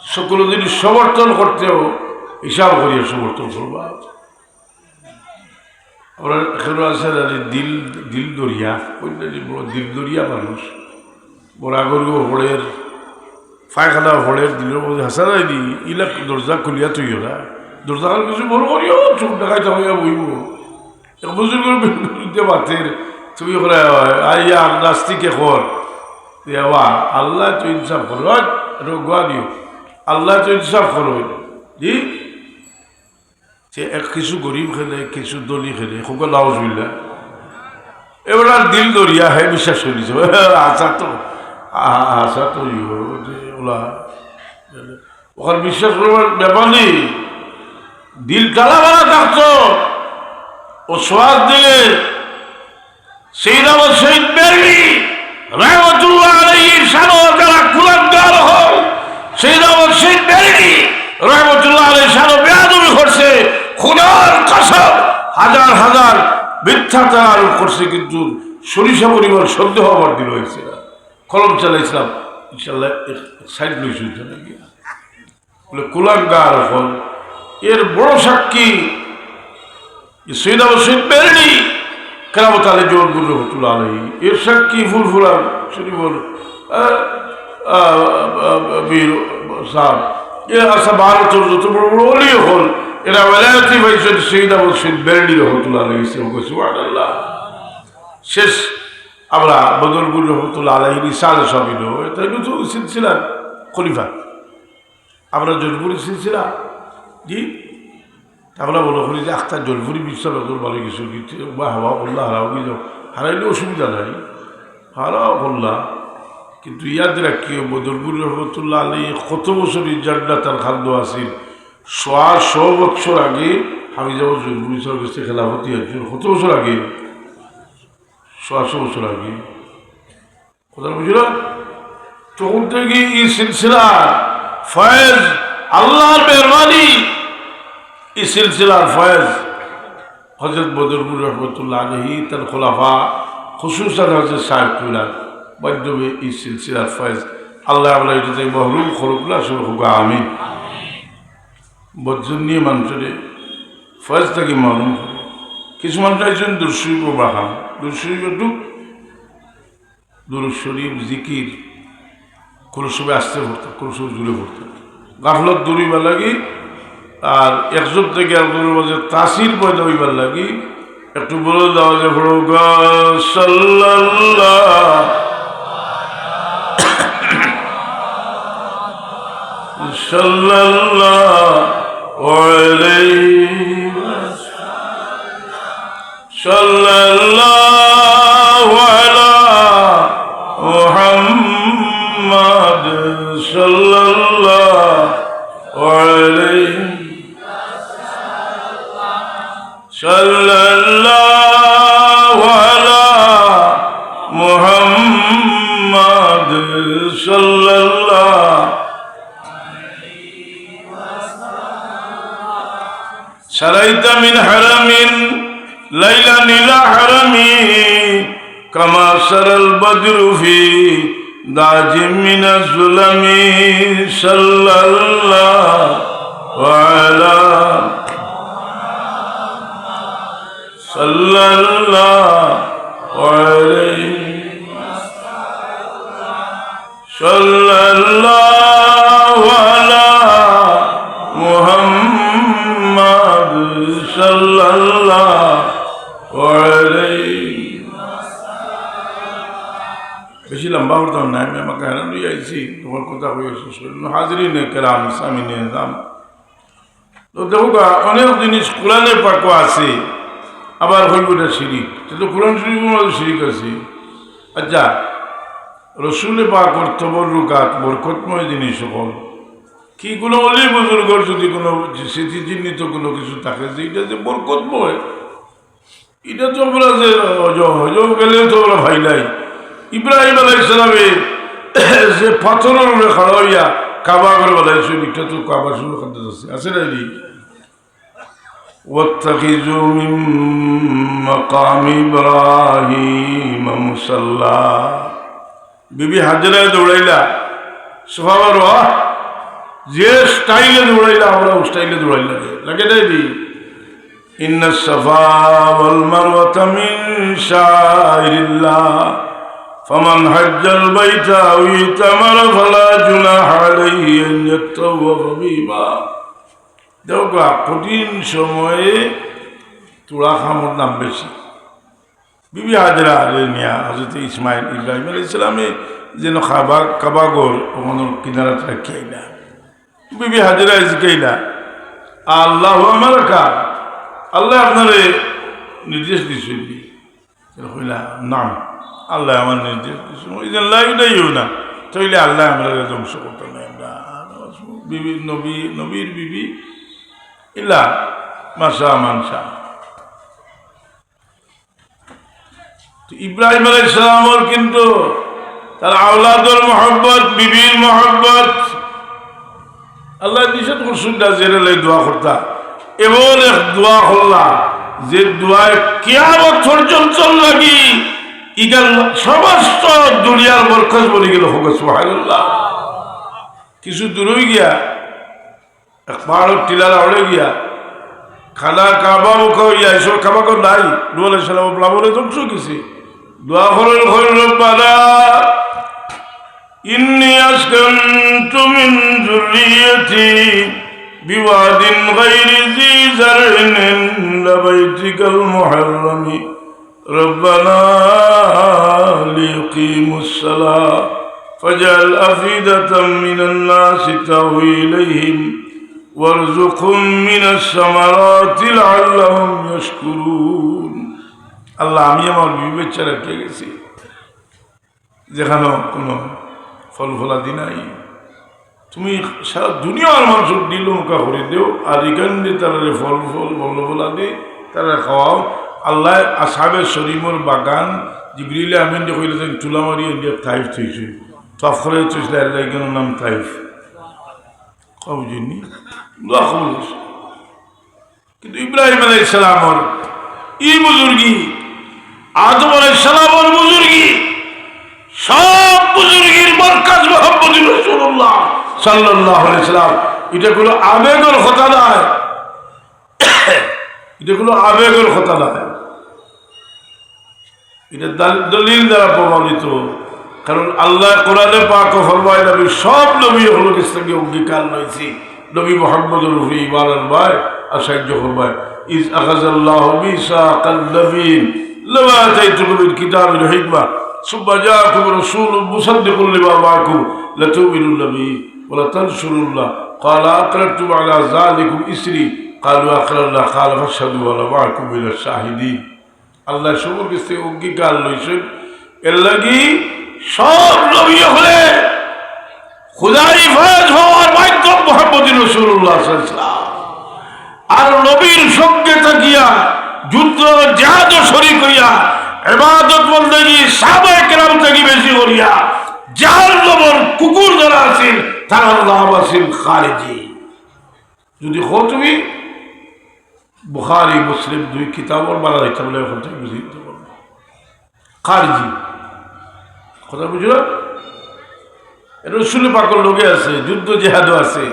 সকল যদি সমর্থন করতেও হিসাব করিয়া সমর্থন করবা। আমরা এখানে আছে না, যে দিল, দিল দরিয়া, ওই যে বড় দিল দরিয়া মানুষ, বড় আগরগো পড়ের, পায়খানা পড়ের, দিলর মধ্যে হাসা যায়নি, ইলা দরজা খুলিয়া থইও না, দরজা খান কিছু বড় করিও, চোখ দেখাই থাকো, ইয়া বইব। এক বুজুর্গর বিরুদ্ধে মাতের, তুমি করে, আইয়া নাস্তিকে কর, ইয়া বা, আল্লাহ তো ইনসাফ করো, ওই, এটা গোয়া দিও, আল্লাহ তো ইনসাফ করো, জি? যে এক কিছু গরিব খেলে, কিছু ধনী খেলে, খুব নাউজুবিল্লাহ। এবার আর দিল দরিয়া হে বিশ্বাস করি দিছে। আশা তো, আ-, আশা তো ইয়ে, যে ওলা, ওখানে বিশ্বাস করবার ব্যাপার নেই। দিল টালা মারা থাকতো, ও সোয়াদ দিলে সেই নাম শহীদ বেরলি রহমতুল্লাহ আলাইহির শানো যারা কুলাঙ্গার হল, সেই নাম শহীদ বেরলি রহমতুল্লাহ আলাইহির শানো বেয়াদবি করছে, খুদার কসম, হাজার হাজার মিথ্যাচার আরোপ করছে, কিন্তু সরিষা পরিমাণ সন্দেহ আমার দিল হয়েছে না। কলম চালাইছিলাম, ইনশাল্লাহ এক, এক সাইড লইছি ওইখানে গিয়া। বলে, কুলাঙ্গার হল, এর বড় সাক্ষী যে সৈয়দ আবু সৈয়দ বেরেলি, কেরামত আলী জৌনপুর রহমতুল্লাহ আলাইহি, এর সাক্ষী ফুরফুরা শরীফর, আহ, আহ, আহ, বীর সাহেব, এ আসা ভারতর যত বড় বড় অলি হল, এরা বেলায়েতি পাইছেন সৈয়দ আবু সৈয়দ বেরেলি রহমতুল্লাহ আলাইহি। সুবহানাল্লাহ। শেষ আমরা বদরপুর রহমতুল্লাহ আলাইহি ইসালে সাবিল, এটা নতুন সিলসিলার খলিফা। আমরা জোরপুরি সিলসিলা, জি, আমরা মনে করি যে আখতা জোরপুরি বিশ্ব বেতন ভালো কিছু দিতে, বা হাওয়া করলা, হারাও কি যাও, হারাইলে অসুবিধা নাই, হারাও করলা। কিন্তু ইয়াদ রাখিও, বদরপুর রহমতুল্লাহ আলী কত বছর এই জান্নাত আর খাদ্য আছিল, সোয়া শো বছর আগে আমি যেমন জোরপুরি সাহেব গেছে খেলাফতি একজন, কত বছর আগে? সোয়া শো বছর আগে। কথা বুঝল? তখন থেকে এই সিলসিলার ফয়েজ, আল্লাহর মেহরবানি, এই সিলসিলার ফয়েজ হযরত বদরপুর রহমতুল্লাহ আলাইহি, তার খোলাফা, খুসুসান হযরত সাহেব কিবলার মাধ্যমে এই সিলসিলার ফয়েজ। আল্লাহ আমরা এটা থেকে মহরুম করুক না, সব হোক, আমিন। বদজন্যে মানুষের ফয়েজ থেকে মহরুম করে। কিছু মানুষ আছেন দুরশরীফ ও বাহাম, দুরশরীফ একটু দুরুদ শরীফ, জিকির, কোনো সময় আস্তে পড়তা, কোনো সময় জোরে পড়তা। গাফলত দূর অইবার লাগি, আর একজন থেকে একজনর মাঝে তাসির পয়দা অইবার লাগি একটু বলে দেওয়া যায়, পড়ো গো, সাল্লাল্লাহু, সাল্লাল্লাহু আলাইহি صلى الله على محمد صلى الله عليه، صلى الله على محمد صلى الله من حرم ليلا إلى حرم كما سرى البدر في داج من الظلم. صلى الله على، صلى الله عليه، صلى الله على محمد، صلى الله عليه. বেশি লম্বা করতাম না, আমি আমাকে হেরান লইয়া আইছি, তোমার কথা কইয়া শেষ করি। হাজিরিনে কেরাম, সামিনে নিজাম, তো দেখো গা, অনেক জিনিস কোরআনে পাকও আছে, আবার কইবো ইটা শিরিক। তো, তো কোরআন শরীফর মধ্যে শিরিক আছে। আচ্ছা, রসুলে পাকর তবরুকাত, বরকতময় জিনিস অকল, কি কোনো অলি বুজুর্গর যদি কোনো স্মৃতিচিহ্নিত কোনো কিছু থাকে যে ইটা যে বরকতময়, ইটা তো আমরা যে হজ, হজ গেলে তো আমরা পাইলাই। ইব্রাহিম আলাইহিস সালামে যে পাথরর উপরে খাড়া অইয়া কাবা ঘর বানাইছইন, ইটা তো কাবা শরীফর কান্দাত আছে, আছে না নি? واتخذوا من مقام إبراهيم مصلى। বিবি হাজেরায় দৌড়াইলা, সাফা মারওয়া, যে স্টাইলে দৌড়াইলা, আমরা ও স্টাইলে দৌড়াইলা, লাগে না নি? إن الصفا والمروة من شعائر الله فمن حج البيت أو اعتمر فلا جناح عليه أن يطوف بهما. দেখো গা, কঠিন সময়ে থুড়া কামর দাম বেশি। বিবি হাজেরারে নিয়া হজরত ইসমাইল, ইব্রাহিম আলাইহিস সালামে যেন কাবা, কাবা ঘর অখানর কিনারাত রাখিয়া আইলা। বিবি হাজেরায় জিকাইলা, "আল্লাহু আমারাকা, আল্লায় আপনারে নির্দেশ দিছইন নি?" তাইন কইলা, "নাম, আল্লায় আমারে নির্দেশ দিছইন।" "ইযান লা ইউদাইয়ুনা, তাইলে আল্লায় আমরারে ধ্বংস করতা নায়, আমরা বিবি, নবী, নবীর বিবি, ইলা মাশা মানশা।" তো ইব্রাহিম আলাইহিস সালামর কিন্তু তার আওলাদর মহব্বত, বিবির মহব্বত, আল্লায় নিষেধ করছইন না যে এরার লাগি দোয়া করতা। এমন এক দোয়া করলা, যে দোয়ায় কিয়ামত পর্যন্ত লাগি ইখান সমস্ত দুনিয়ার মরকজ বনি গেল। হোক সুবহানাল্লাহ। কিছু দূরই গিয়া এক পাহাড়র টিলার আড়ে গিয়া খানা কাবা মুখা অইয়া, এই সময় কাবা ঘর নাই, নূহ আলাইহিস সালাম প্লাবনে ধ্বংস অই গেছে। দোয়া করইন, কইন, "রব্বানা ইন্নী আসকানতু মিন যুররিয়্যাতি বিওয়াদিন গায়রি যী যারইন ইনদা বাইতিকাল মুহাররামি।" ربنا ليقيموا الصلاة فاجعل أفئدة من الناس تهوي إليهم وارزقهم من الثمرات لعلهم يشكرون. আল্লাহ, আমি আমার বিবি বাচ্চা রাখিয়া গেছি, যেখানো কোনো ফল ফলাদি নাই, তুমি সারা দুনিয়ার মানষর দিল মুখা করি দেও, আর ইখান দি তারারে ফল ফল, ফল ফলাদি তারারে খাওয়াও। আল্লায় আসহাবে সরিমর বাগান, জিবরিলে আমিনরে কইলা যে তুলা মারি ইন্ডিয়া তাইফ থইছে, তফ করে থইছিল, আল্লায় ইখানর নাম তাইফ। কও বুঝিনি? দোয়া কবুল অইছে। কিন্তু ইব্রাহিম আলাইহিস সালামর ই বুজুর্গি, আদম আলাইহিস সালামর বুজুর্গি, সব বুজুর্গির মরকজ মুহাম্মদুর রাসূলুল্লাহ সাল্লাল্লাহু আলাইহি ওয়াসাল্লাম। ইটা কোনো আবেগর কথা নায়, ইটা কোনো আবেগর কথা নায়। ইটা দাল-, দলিল দ্বারা প্রমাণিত। কারণ আল্লায় কোরআনে পাকো ফরমাইলা, আমি সব নবী অকলর গেছ থাকি অঙ্গীকার লইছি, নবী মুহাম্মদর উপরে ঈমান আনবায় আর সাহায্য করবায়। إذ أخذ الله ميثاق النبيين لما آتيتكم من كتاب وحكمة ثم جاءكم رسول مصدق لما معكم لتؤمنن به ولتنصرنه قال أقررتم على ذلكم إصري قالوا أقررنا قال فاشهدوا وأنا معكم من الشاهدين। আল্লায় সবর গেছ থাকি অঙ্গীকার লইছইন। এরলাগি সব নবী অকলে খুদার ইফাজ হওয়ার মাধ্যম মুহাম্মদুর রাসূলুল্লাহ সাল্লাল্লাহু আলাইহি ওয়াসাল্লাম। আর নবীর সঙ্গে থাকিয়া যুদ্ধ জিহাদো শরীক অইয়া ইবাদত বন্দেগি সাহাবায়ে কেরাম থাকি বেশি করিয়া জাহান্নামর কুকুর যারা আছিল, তারার নাম আছিল খারিজি। যদি কও তুমি বুখারী, মুসলিম দুই কিতাবর বালা ইতাবলে অখন থাকি বুঝি দিতে পারবো। খারিজি। কথা বুঝলা? এ রসুল পাকর লগে আছে, যুদ্ধ জেহাদও আছে,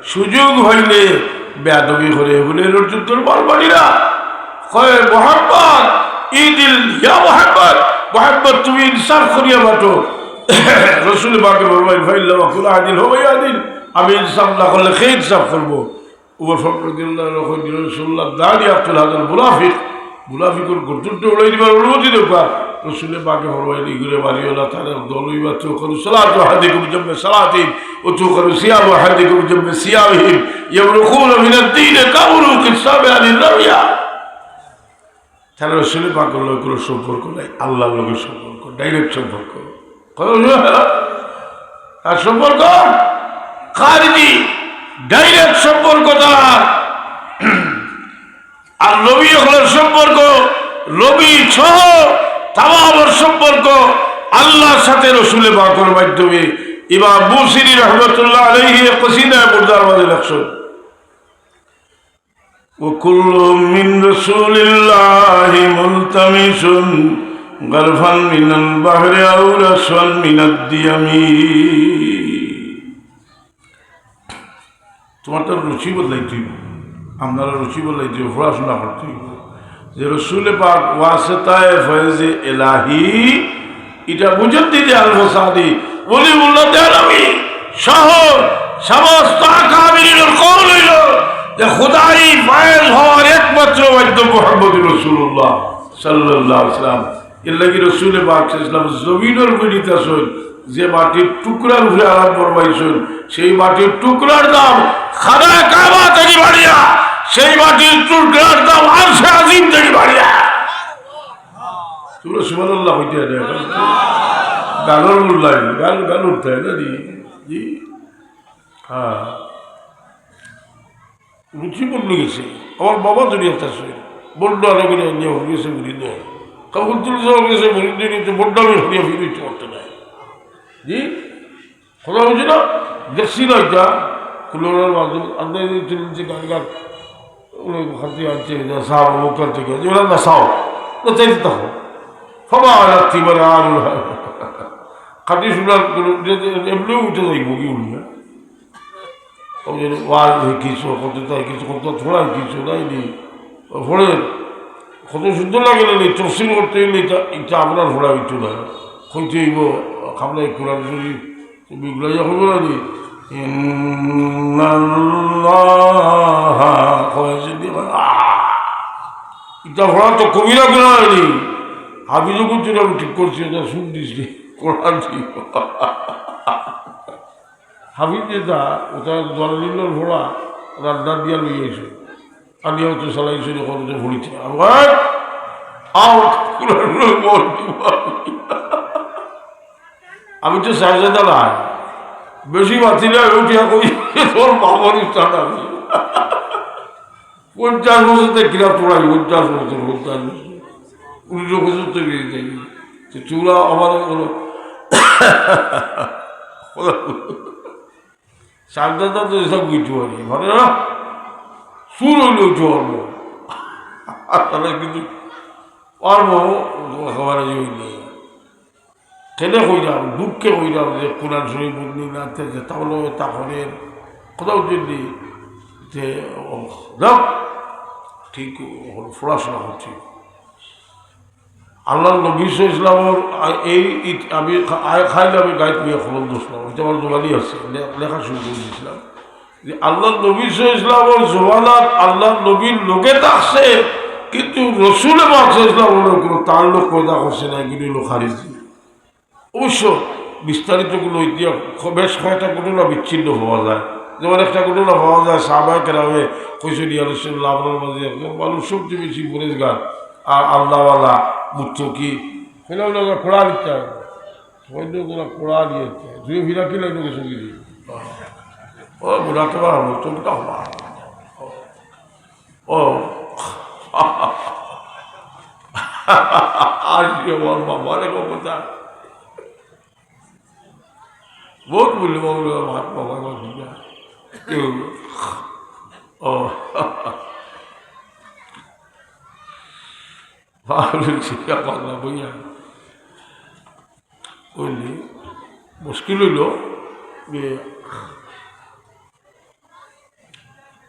সুযোগ অইলে বেয়াদবি করে, বলে, "এর যুদ্ধর বারবারিরা।" কয়, "মোহাম্মদ, ইদিল ইয়া মোহাম্মদ, মোহাম্মদ, তুমি ইনসাফ করিয়া মাতো।" রসুল পাকে ফরমাইন, "ফাইল্লাম আকুল আদিল হবে আদিল, আমি ইনসাফ না করলে কে ইনসাফ করবো?" উমর ফারুক রাদিয়াল্লাহু আনহু কইন, "ইয়া রাসূলুল্লাহ, দানি আকতুল হাদাল মুনাফিক, মুনাফিকর গর্দনটা উড়াই দিবার অনুমতি দেউক্কা।" রসুলে পাকে ফরমাইন, "ইগুরে মারিও না, তারা দল অইবা, তুকারু সালাতু আহাদিকুম জামে সালাতিহিম, ওয়া তুকারু সিয়ামু আহাদিকুম জামে সিয়ামিহিম, ইয়ামরুকুনা মিনাদ দীনি কামরুকিস সামি আনির রামিয়া।" তারা রসুল পাকর লগে কোনো সম্পর্ক নাই, আল্লাহর লগে সম্পর্ক, ডাইরেক্ট সম্পর্ক। কয় হলো? তার সম্পর্ক খারিজি, ডাইরেক্ট সম্পর্ক তার। আর নবী অকলর সম্পর্ক, নবী সহ তামামর সম্পর্ক আল্লাহর সাথে রসুলে পাকর মাধ্যমে। ইমাম বুসিরি রহমতুল্লাহ আলাইহি এক কসিদায় বুর্দার মাঝে লেখছইন, "وكل من رسول الله ملتمس غرفا من البحر أو رشفا من الديم।" তোমার তো রুচি বদলাইতে অইবো, আপনারা রুচি বদলাইতে অইবো, পড়াশোনা করতে অইবো। যে রসুলে পাক ওয়াসিতায়ে ফয়েজে এলাহি, এটা মুজাদ্দিদে আল ফসানি, ওলিউল্লাহ দেহলভী সহ সমস্ত আকাবিরিনের কওল অইলো যে খোদাই ফয়েজ হওয়ার একমাত্র মাধ্যম মুহাম্মদুর রাসূলুল্লাহ সাল্লাল্লাহু আলাইহি ওয়াসাল্লাম। এর লাগি রসুলে পাক সাল্লাল্লাহু আলাইহি ওয়াসাল্লাম জমিনর উপরে নিতাছইন, যে মাটির টুকরার উপরে আরাম ফরমাইছইন, সেই মাটির টুকরার দাম খানায়ে কাবা থাকি বাড়িয়া, সেই মাটির টুকরার দাম আরশে আজিম থাকি বাড়িয়া। তোমরা সুবহানাল্লাহ কইতে না, গানর মূল্যায়ন, গান, গান উঠতে হয় না, জি, জি, হ্যাঁ। রুচি বদলে গেছে। আমার বাবা দুনিয়াত আছে, বড্ড আরো করে নিয়ে হয়ে গেছে, মুরিদ নয়। কাবুল তুলে যাওয়া গেছে, মুরিদ নিয়ে নিতে বড্ড আমি হরিয়া ফিরে হইতে পারতো না। জি? কথা বুঝি না? দেখছি না এটা? কুলোনার মাঝে, আমরা এই তিন যে গান গান, ওরা খাতে আনছে, যে সাও, ওখান থেকে, যে ওরা না সাও, না চাইতে থাকো। সবাই আর রাত্রি বেলা আর ওরা খাটি শোনার কোনো, যে, যে, এমনিও উঠে যাইব কি উঠে? ওই যে ওয়াজ কিছু, কত তাই কিছু, কত থোড়া কিছু নাই নি। পড়ে কত সুন্দর লাগে না নি? তফসির করতে হইলে এটা, এটা আপনার পড়া হইতো না। কইতে হইব, আমরা এই কোরআন শরীফ, তুমি এগুলো যখন বলো নি, ইন্নাল্লাহা, কয় যদি, আহ, এটা পড়া তো কবিরা গুনাহ নি। হাফিজও করছিল, আমি ঠিক করছি, এটা শুন দিস নি, কোরআন শরীফ। হাফিজ যেটা, ওটা জলালিল্লার ফোড়া রান্না দিয়া লই আইসো। আমি হয়তো সালাই শুরু করতে ভুলিতে। আবার আউট, কুলার মন কি বল? আমি তো সাহেজাদা নাই। বেশি বাতিলে আমি উঠিয়া কই, "তোর বাবার স্টার্ট আমি।" পঞ্চাশ বছর থেকে কিনা তোরা, পঞ্চাশ বছর, পঞ্চাশ বছর। উনিশশো পঁচাত্তর গিয়ে যাই। তো তোরা আমার বলো, সারদাদা তো এসব বুঝতে পারি, মানে না? সুর হইলে উঠতে পারবো। তাহলে কিন্তু পারবো, একেবারে ইয়ে হইলে। কেনে কইরাম, দুঃখে কইরাম যে কোরআন শরীফ বুঝলি না, তে যে তাহলে তা করের, কোথাও যদি, যে, ও, যাক, ঠিক, ও, পড়াশোনা করছি। আল্লাহর নবী সাল্লাল্লাহু আলাইহি ওয়াসাল্লামর, আ, এই ইত-, আমি খা-, আয় খাইলে আমি গাইত নিয়ে খবর দোষলাম, এটা আমার দোকানই আছে, লে-, লেখা শুরু করে দিয়েছিলাম। যে আল্লাহর নবী সাল্লাল্লাহু আলাইহি ওয়াসাল্লামর জমানাত আল্লাহর নবীর লগে থাকছে, কিন্তু রসুলে পাক সাল্লাল্লাহু আলাইহি ওয়াসাল্লামর কোনো তাল্লুক পয়দা করছে না, এগুলি হলো খারিজি। অবশ্য বিস্তারিত কোনো ইতিহাস, খ-, বেশ কয়েকটা ঘটনা বিচ্ছিন্ন পাওয়া যায়। যেমন একটা ঘটনা পাওয়া যায়, সাহাবায়ে কেরামে কইছেন, "ইয়া রাসূলুল্লাহ, আমরার মাঝে একজন মানুষ সবচেয়ে বেশি পরেজগার আর আল্লাহওয়ালা, মুত্তাকি।" কইলাম, "না, না, কোরআন ইচ্ছা, সবাই তো তোরা কোরআন ইয়ে ইচ্ছা, তুই ফিরা কি লাইনে গেছো কি রে?" ও, বুড়া তো আর হলো, তুমি তো হবা। ও। আর কি আমার বাবা রে কথা। বহুত মূল্যবান হলো আমার বাবা, আমার দুনিয়া। কেউ, ও। পাগল অইছে, পাগলা বইয়া। বুঝলি? মুশকিল অইলো যে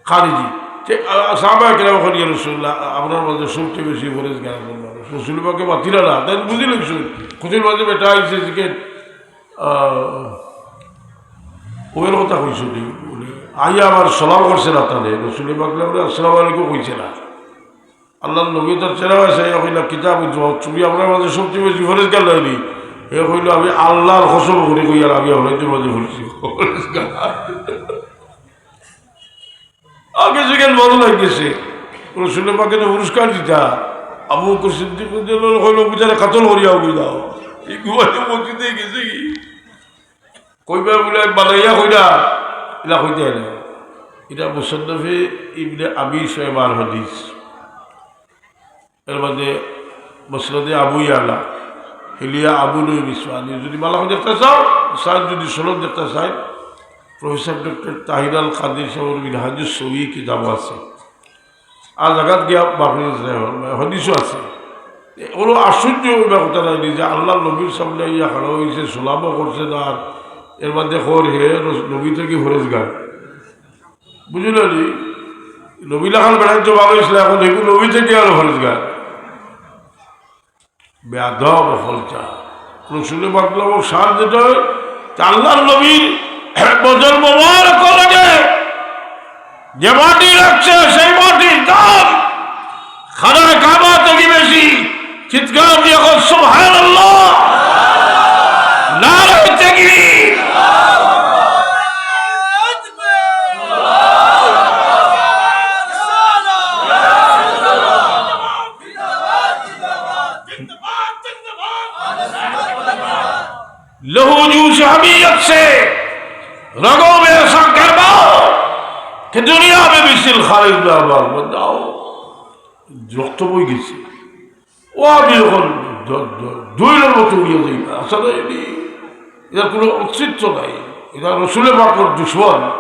খারিজি। তে, আ, সাহাবায়ে কেরাম কইলা, "ইয়া রাসূলুল্লাহ, আমরার মাঝে সবচেয়ে বেশি পরহেজগার কোন মানুষ?" রাসূল পাকে মাতিলা না, তাইন বুঝি লাইছইন। খুশির মাঝে বেটা আইছে, জিকে, আ, ওর কথা কইছো নি? বলে, আইয়া আমার সালাম করছে না তাহলে। রাসূল পাক বলে, "আসসালামু আলাইকুম" কইছে না। আল্লাহর নবী তার চেহারা চাইয়া কইলা, "কিতা কইছো? তুমি আমরার মাঝে সবচেয়ে বেশি পরহেজগার নায় নি?" হে কইলো, "আমি আল্লাহর কসম করি কইয়ার আমি আপনারার মাঝে পরহেজগার।" আগে যেখান ভালো লাগছে, রাসূল পাকে তো পুরস্কার দিতা। আবু বকর সিদ্দিক রাদিয়াল্লাহু আনহু কইলো, "বিচারে কাতল করিয়া উঠি দাও।" এই ঘুমাইতে মসজিদে গেছে কি? কইবা বলে বানাইয়া কইরা, ইলা কইতে হয় না। ইটা মুসান্নাফে ইবনে আবি শাইবার হাদিস। এর মধ্যে মুসনাদে আবু ইয়ালা, হিলিয়া আবু নুঈম ইসফাহানি। যদি বালা করে দেখতে চাও, স্যার যদি সনদ দেখতে চাই, প্রফেসর ডক্টর তাহির আল কাদির সাহেবের মিনহাজুস সবি কিতাব আছে। আর জাগাত গিয়া বাকি হাদিসও আছে। এ, কোনো আশ্চর্য অইবার কথা নায় নি যে আল্লাহর নবীর সামনে ইয়া খাড়া অইছে, সালামও করছে না, আর এর মধ্যে কর হে রস-, নবী থাকি পরহেজগার। বুঝলা নি? নবী লাখান বেটাইন তো ভালো অইছিল, এখন দেখি নবী থাকি আরো পরহেজগার। বেয়াদব অকলতা। রাসূল পাক শান যেটা অয়, তা আল্লাহর নবীর বদন মোবারক লাগে। যে মাটি রাখছে, সেই মাটির দাম খানায়ে কাবা থাকি বেশি। চিৎকার দিয়া কও, "সুবহানাল্লাহ।" নারায়ে তাকবীর। لہو جوش حمیت سے رگوں میں ایسا گرما کہ دنیا میں بھی سل خارج نہ بن جاؤ۔ রক্ত বই গেছে। ও আমি এখন দ-, দ-, দইলর মতো উড়িয়া যাই না। আসলে এটি, এটার কোনো অস্তিত্ব নাই। এটা রসুলে পাকর দুশমন।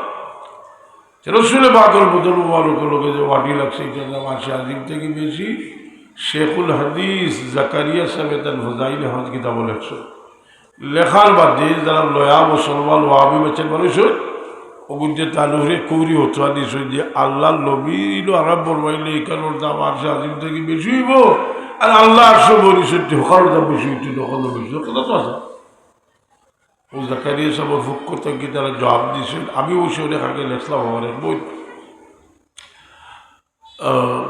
যে রসুলে পাকর বদন মোবারকর লগে যে মাটি লাগছে, এটার দাম আরশে আজিম থাকি বেশি। শেখুল হাদিস জাকারিয়া সাহেবে তার ফজাইল আহমদ কিতাবো লেখছে। লেখার বাদে যারা লয়া মুসলমান ওয়াহাবি বেচের মানুষ অয়, অগুইন্তে তার উপরে কুফরি ফতোয়া দিছইন যে আল্লাহর নবী অইলো আরব বলবাইলে এখানোর দাম আরশে আজিম থাকি বেশি অইবো, আর আল্লাহ আরশো বলিছইন যে হকানোর দাম বেশি অইতো, হকানোর বেশি অইতো, কথা তো আছে। ও জাকারিয়া সাহেবের পক্ষ থাকি তারা জবাব দিছইন। আমি অবশ্য অনেক আগে লেখলাম আমার এক বই। আহ,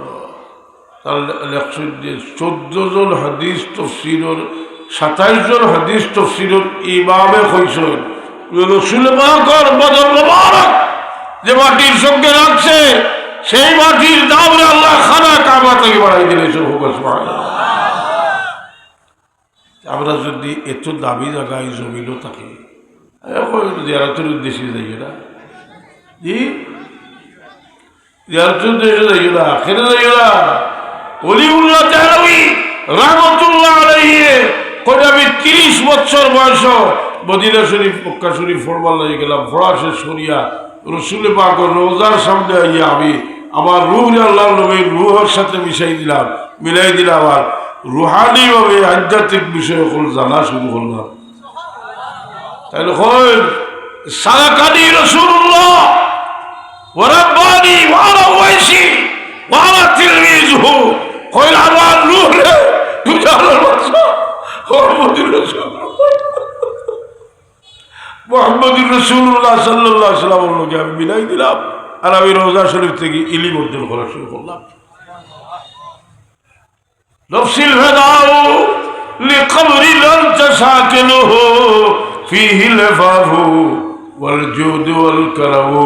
তারা লে-, লেখছইন যে চৌদ্দ জন হাদিস তফসিরর, সাতাইশ জন হাদিস তফসিরর ইমামে কইছইন, রসুল পাকর বদন মোবারক যে মাটির সঙ্গে রাখছে, সেই মাটির দামরে আল্লায় খানায়ে কাবা থাকি বাড়াই দিলাইছইন। সুবহানাল্লাহ। আমরা যদি এত দামি জাগায় জমিনো থাকি, এখন জিয়ারতর উদ্দেশ্যে যাইও না। জি? জিয়ারতর উদ্দেশ্যে যাইও না। কেনে যাইও না? অলিউল্লাহ দেহলভী রহমতুল্লাহ আলাইহি কইন, "আমি তিরিশ বছর বয়সো মদিনা শরীফ, মক্কা শরীফ পড়বার লাগি গেলাম, পড়া শেষ করিয়া রসুলে পাকর রওজার সামনে আইয়া আমি আমার রুহরে আল্লাহর নবীর রুহর সাথে মিশাই দিলাম, মিলাই দিলাম, আর রুহানিভাবে আধ্যাত্মিক বিষয় অকল জানা শুরু করলাম।" তাইলে কইন, "সালাকানি রাসূলুল্লাহ ওয়া রাব্বানি ওয়া আনা উওয়াইসি ওয়া আনা তিলমিজুহু।" কইন, "আমার রুহরে তুমি জানার বাদশা, মোহাম্মদুর রাসূলুল্লাহ।" মোহাম্মদুর রাসূলুল্লাহ সাল্লাল্লাহু আলাইহি ওয়াসাল্লামর লগে আমি মিলাই দিলাম, আর আমি রওজা শরীফ থাকি ইলিম অর্জন করা শুরু করলাম। نفسي الفداء لقبر أنت ساكنه فيه العفاف والجود والكرم।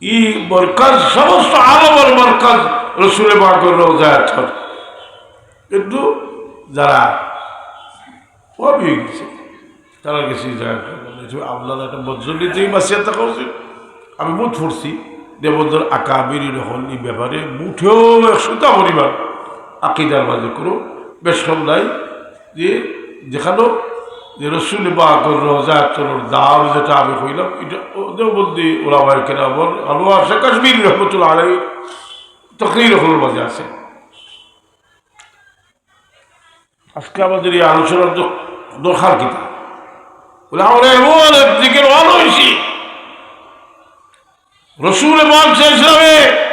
ই মরকজ, সমস্ত আলমর মরকজ রসুলে পাকর রওজা আতহার। কিন্তু যারা ওয়াহাবি অই গেছে, তারা গেছে এই জাগাত। আপনারা একটা মজলিসে বাঁচিয়া থাকা উচিত। আমি বহুত পড়ছি, দেবন্দর আকাবির অকল ই ব্যাপারে মুঠেও এক সুতা পরিমাণ আকিদার মাঝে কোনো বেশ কম নাই। যে যেখানো যে রসুল পাকর রওজা আতহারর দাম যেটা আমি কইলাম, ইটা ও দেওবন্দি ওলামায়ে কেরামর আনোয়ার শাহ কাশ্মীরি রহমতুল্লাহ আলাইহির তাকরির অকলর মাঝে আছে। আজকে আমাদের এই আলোচনার দ-, দরকার কিতা? বলে, আমরা এমন একদিকে রওনা হইছি, রসুল পাক সাল্লাল্লাহু আলাইহি ওয়াসাল্লামে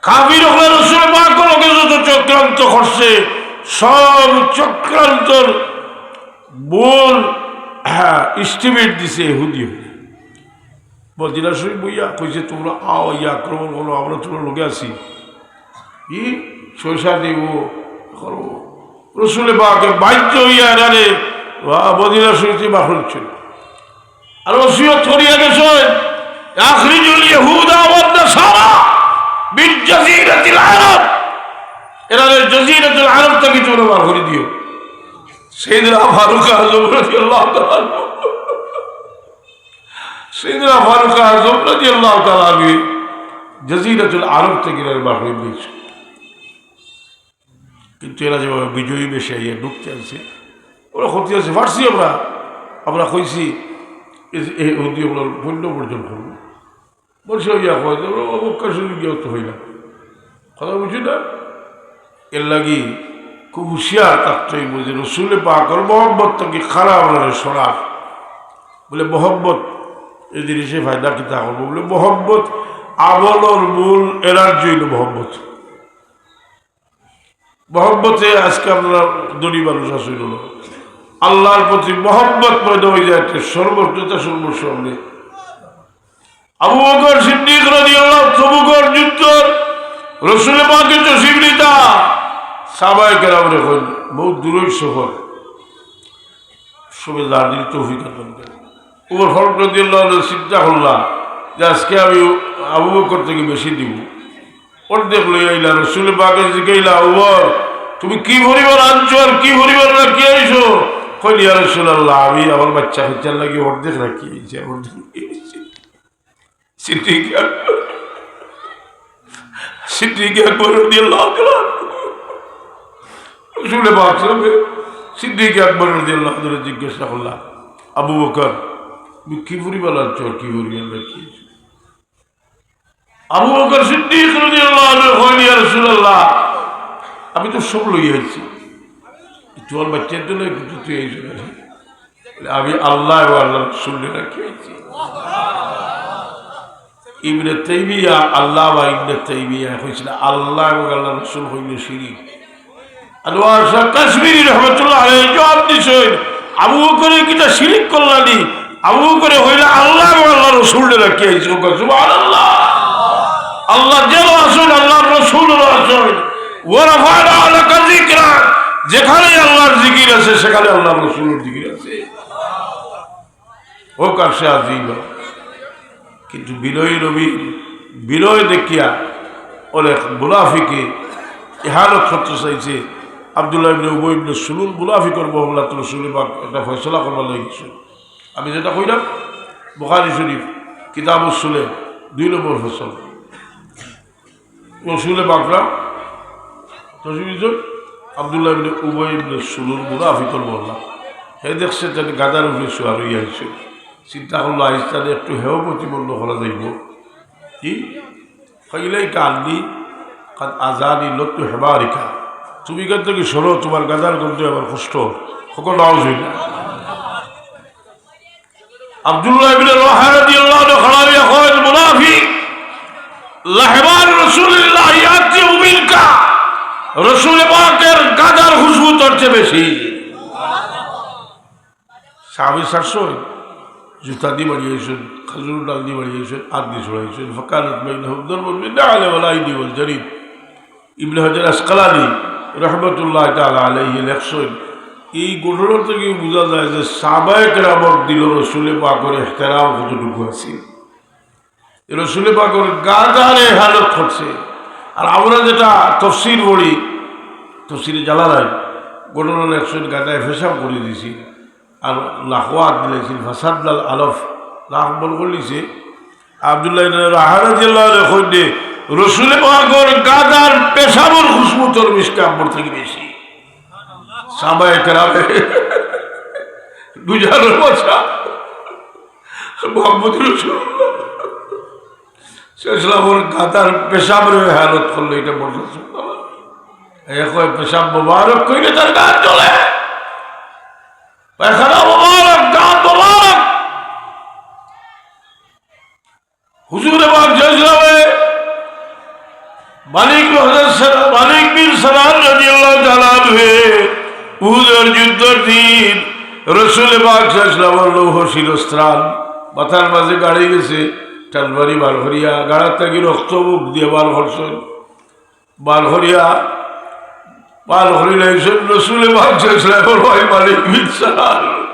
কাফির অকলে রসুল পাকর লগে যত চক্রান্ত করছে, সব চক্রান্তর মূল, হ্যাঁ, estimate দিছে ইহুদি অকলে। মদিনা শরীফ বইয়া কইছে, "তোমরা আও, ইয়া আক্রমণ করো, আমরা তোমরা লগে আছি।" কি? সরিষা দিব, করব। রসুলে পাকে বাধ্য হইয়া এরারে, ওয়া, মদিনা শরীফ বার করছেন। আর ওসিয়ত করিয়া গেছেন, "আখরিজুল ইয়াহুদা ওয়ান নাসারা মিন জাজিরাতিল আরব।" এরারে জাজিরাতুল আরব থাকি তোমরা বার করি দিও। সাইয়েদনা ফারুক আজম রাদিয়াল্লাহু তাআলা আনহু। সাইয়েদনা ফারুক আজম রাদিয়াল্লাহু তাআলা আনহু জাজিরাতুল আরব থাকি এরারে বার করি দিয়েছে। কিন্তু এরা যেভাবে বিজয়ী বেশে আইয়া ঢুকতে আছে, ওরা ক্ষতি আছে, পারছি আমরা, আমরা কইছি, এই, এই ইহুদি অকলর পণ্য বর্জন করবো। বলছে, "ওই ইয়া কয়, ওরা মক্কা শরীফ গিয়েও তো হইল।" কথা বুঝি না? এর লাগি খুব হুঁশিয়ার থাকতে হইব যে রসুলে পাকর মহব্বত থাকি খারাপ লাগে সরার। বলে, মহব্বত, এই জিনিসে ফায়দা কিতা করবো? বলে, মহব্বত, আমলর মূল energy হইল মহব্বত। মহব্বতে আজকে আপনারা ধনী মানুষ আছেন হলো, আল্লাহর প্রতি মহব্বত পয়দা হয়ে যায় একটা সর্বশ্রেষ্ঠ সর্বস্ব সামনে। আবু বকর সিদ্দিক রাদিয়াল্লাহু, তবুকর যুদ্ধ, রসুলে পাকে তশরিফ নিতা, সাহাবায়ে কেরামরে কইল, "বহুত দূরের সফর, সবে জার্দির তৌফিক অর্জন করে।" উমর ফারুক রাদিয়াল্লাহু আনহু চিন্তা করলা যে আজকে আমি আবু বকর থাকি বেশি দিব। অর্ধেক লই আইলা, রসুলে পাকে জিগাইলা, "উমর, তুমি কি পরিমাণ আনছো আর কি পরিমাণ রাখি আইছো?" কইল, "ইয়া রাসূলুল্লাহ, আমি আমার বাচ্চা কাচ্চার লাগি অর্ধেক রাখি আইছি, অর্ধেক রাখি আইছি।" সিদ্দিক আকবর, সিদ্দিক আকবর রাদিয়াল্লাহু তাআলা আনহু। রসুলে পাক সাল্লাল্লাহু আলাইহি ওয়াসাল্লাম সিদ্দিক আকবর রাদিয়াল্লাহু তাআলা আনহু জিজ্ঞাসা করলা, "আবু বকর, তুমি কি পরিমাণ আনছো আর কি পরিমাণ রাখি আইছো?" আবু বকর সিদ্দিক রাদিয়াল্লাহু আনহু কইল, "ইয়া রাসূলুল্লাহ, আমি তো সব লই আইছি।" "তোমার বাচ্চার জন্য কিছু তুই আইছো না?" বলে, "আমি আল্লাহ এবং আল্লাহর রসুলরে রাখি আইছি।" ইবনে তাইমিয়া, আল্লামা ইবনে তাইমিয়া কইছিল, "আল্লাহ এবং আল্লাহর রসুল হইলে শিরিক।" আনোয়ার শাহ কাশ্মীরি রহমতুল্লাহ আলাইহি জবাব দিছইন, "আবু বকরে কিতা শিরিক করলানি?" আবু বকরে কইলা, "আল্লাহ এবং আল্লাহর রসুলরে রাখি আইছি।" সুবহানাল্লাহ। আল্লাহ যেন আছইন, আল্লাহর রসুলও আছইন। "ওয়া রাফা'না লাকা যিকরাক।" যেখানে আল্লাহর জিকির আছে, সেখানে আল্লাহর রসুলের জিকির আছে। হোক আরশে আজিম। কিন্তু বিনয়ী নবীর বিনয় দেখিয়া অনেক মুনাফিকে এহানত করতে চাইছে। আব্দুল্লাহ ইবনে উবাই ইবনে সুলুল মুনাফিকর মহল্লাত রসুলে পাক একটা ফয়সালা করবার লাগি গেছে। আমি যেটা কইলাম, বুখারী শরীফ, কিতাবুস সুলে, দুই নম্বর ফসল। রসুলে পাকরা তশরিফ দিছইন, আব্দুল্লাহ ইবনে উবাই ইবনে সুলুল মুনাফিকর মহল্লা। হে দেখছে তাইন গাধার উপরে সওয়ার অইয়া আইছে। চিন্তা করলো, আইজ তাইলে একটু হেয় প্রতিপন্ন করা যাইব। কি? "ফাইলাইকা আন্নী, কাদ আযানী লাতনু হিমারিকা।" তুমি এখান থাকি সরো, তোমার গাধার গন্ধে আমার কষ্ট। হকল নাউজুবিল্লাহ। আব্দুল্লাহ ইবনে রাওয়াহা রাদিয়াল্লাহু আনহু খাড়া অইয়া কইন, "মুনাফিক, লাহমান রাসূলিল্লাহি আতইয়্যিবু মিনকা।" রসুলে পাকের গাধার খুশবু তোর চেয়ে বেশি। সাহাবী ছাড়ছইন, জুতা দি বাড়ি আইছইন, খাজুর ডাল দি বাড়ি আইছইন, আত দি ছুড়াইছইন। ফাকানাত বাইনাহুম দারবুন বিন না'আলি ওয়াল আইদি ওয়াল জারিদ। ইবনে হাজার আসকালানী রহমতুল্লাহ তাআলা আলাইহি লেখছইন, এই ঘটনা থাকি বুঝা যায় যে সাহাবায়ে কেরামর দিলো রসুলে পাকর ইহতেরাম কতটুকু আছিল। রসুলে পাকর গাধারে হালত করছে। আর আমরা যেটা তফসির পড়ি, তফসিরে জালালাইন, ঘটনা লেখছইন গাধায় পেশাব করি দিছে। আর লাখো আত দিলাইছিল, ফাসাদ্দাল আলফ, লাখ বল করলিছে। আব্দুল্লাহ ইবনে রাওয়াহা রাদিয়াল্লাহু আনহু কইন দে, রসুলে পাকর গাধার পেশাবর খুশবু তোর মিশকে আম্বর থাকি বেশি। সাহাবায়ে কেরামে বুঝানোর ভাষা, মোহাম্মদ রসুলুল্লাহ সাল্লাল্লাহু আলাইহি ওয়াসাল্লামর গাধার পেশাবরে হালত করলে এটা বর্দাস্ত করতে পারে? এ কয়, "পেশাব মোবারক কইলে তার গাত জ্বলে, পায়খানা মোবারক, গাত মোবারক।" হুজুরে পাক সাল্লাল্লাহু আলাইহি ওয়াসাল্লামে মালিক, মালিক বিন সিনান রাদিয়াল্লাহু তাআলা আনহু উহুদের যুদ্ধর দিন রসুল পাক সাল্লাল্লাহু আলাইহি ওয়াসাল্লামর লৌহ শিরস্ত্রাণ মাথার মাঝে গাড়ি গেছে, টালবাড়ি বার করিয়া গাড়ার থাকি রক্ত মুখ দিয়া বার করছইন। বার করিয়া, বার করিয়া এইসব রসুলে পাক সাল্লাল্লাহু আলাইহি ওয়াসাল্লাম, "ভাই মালিক বিন সিনান,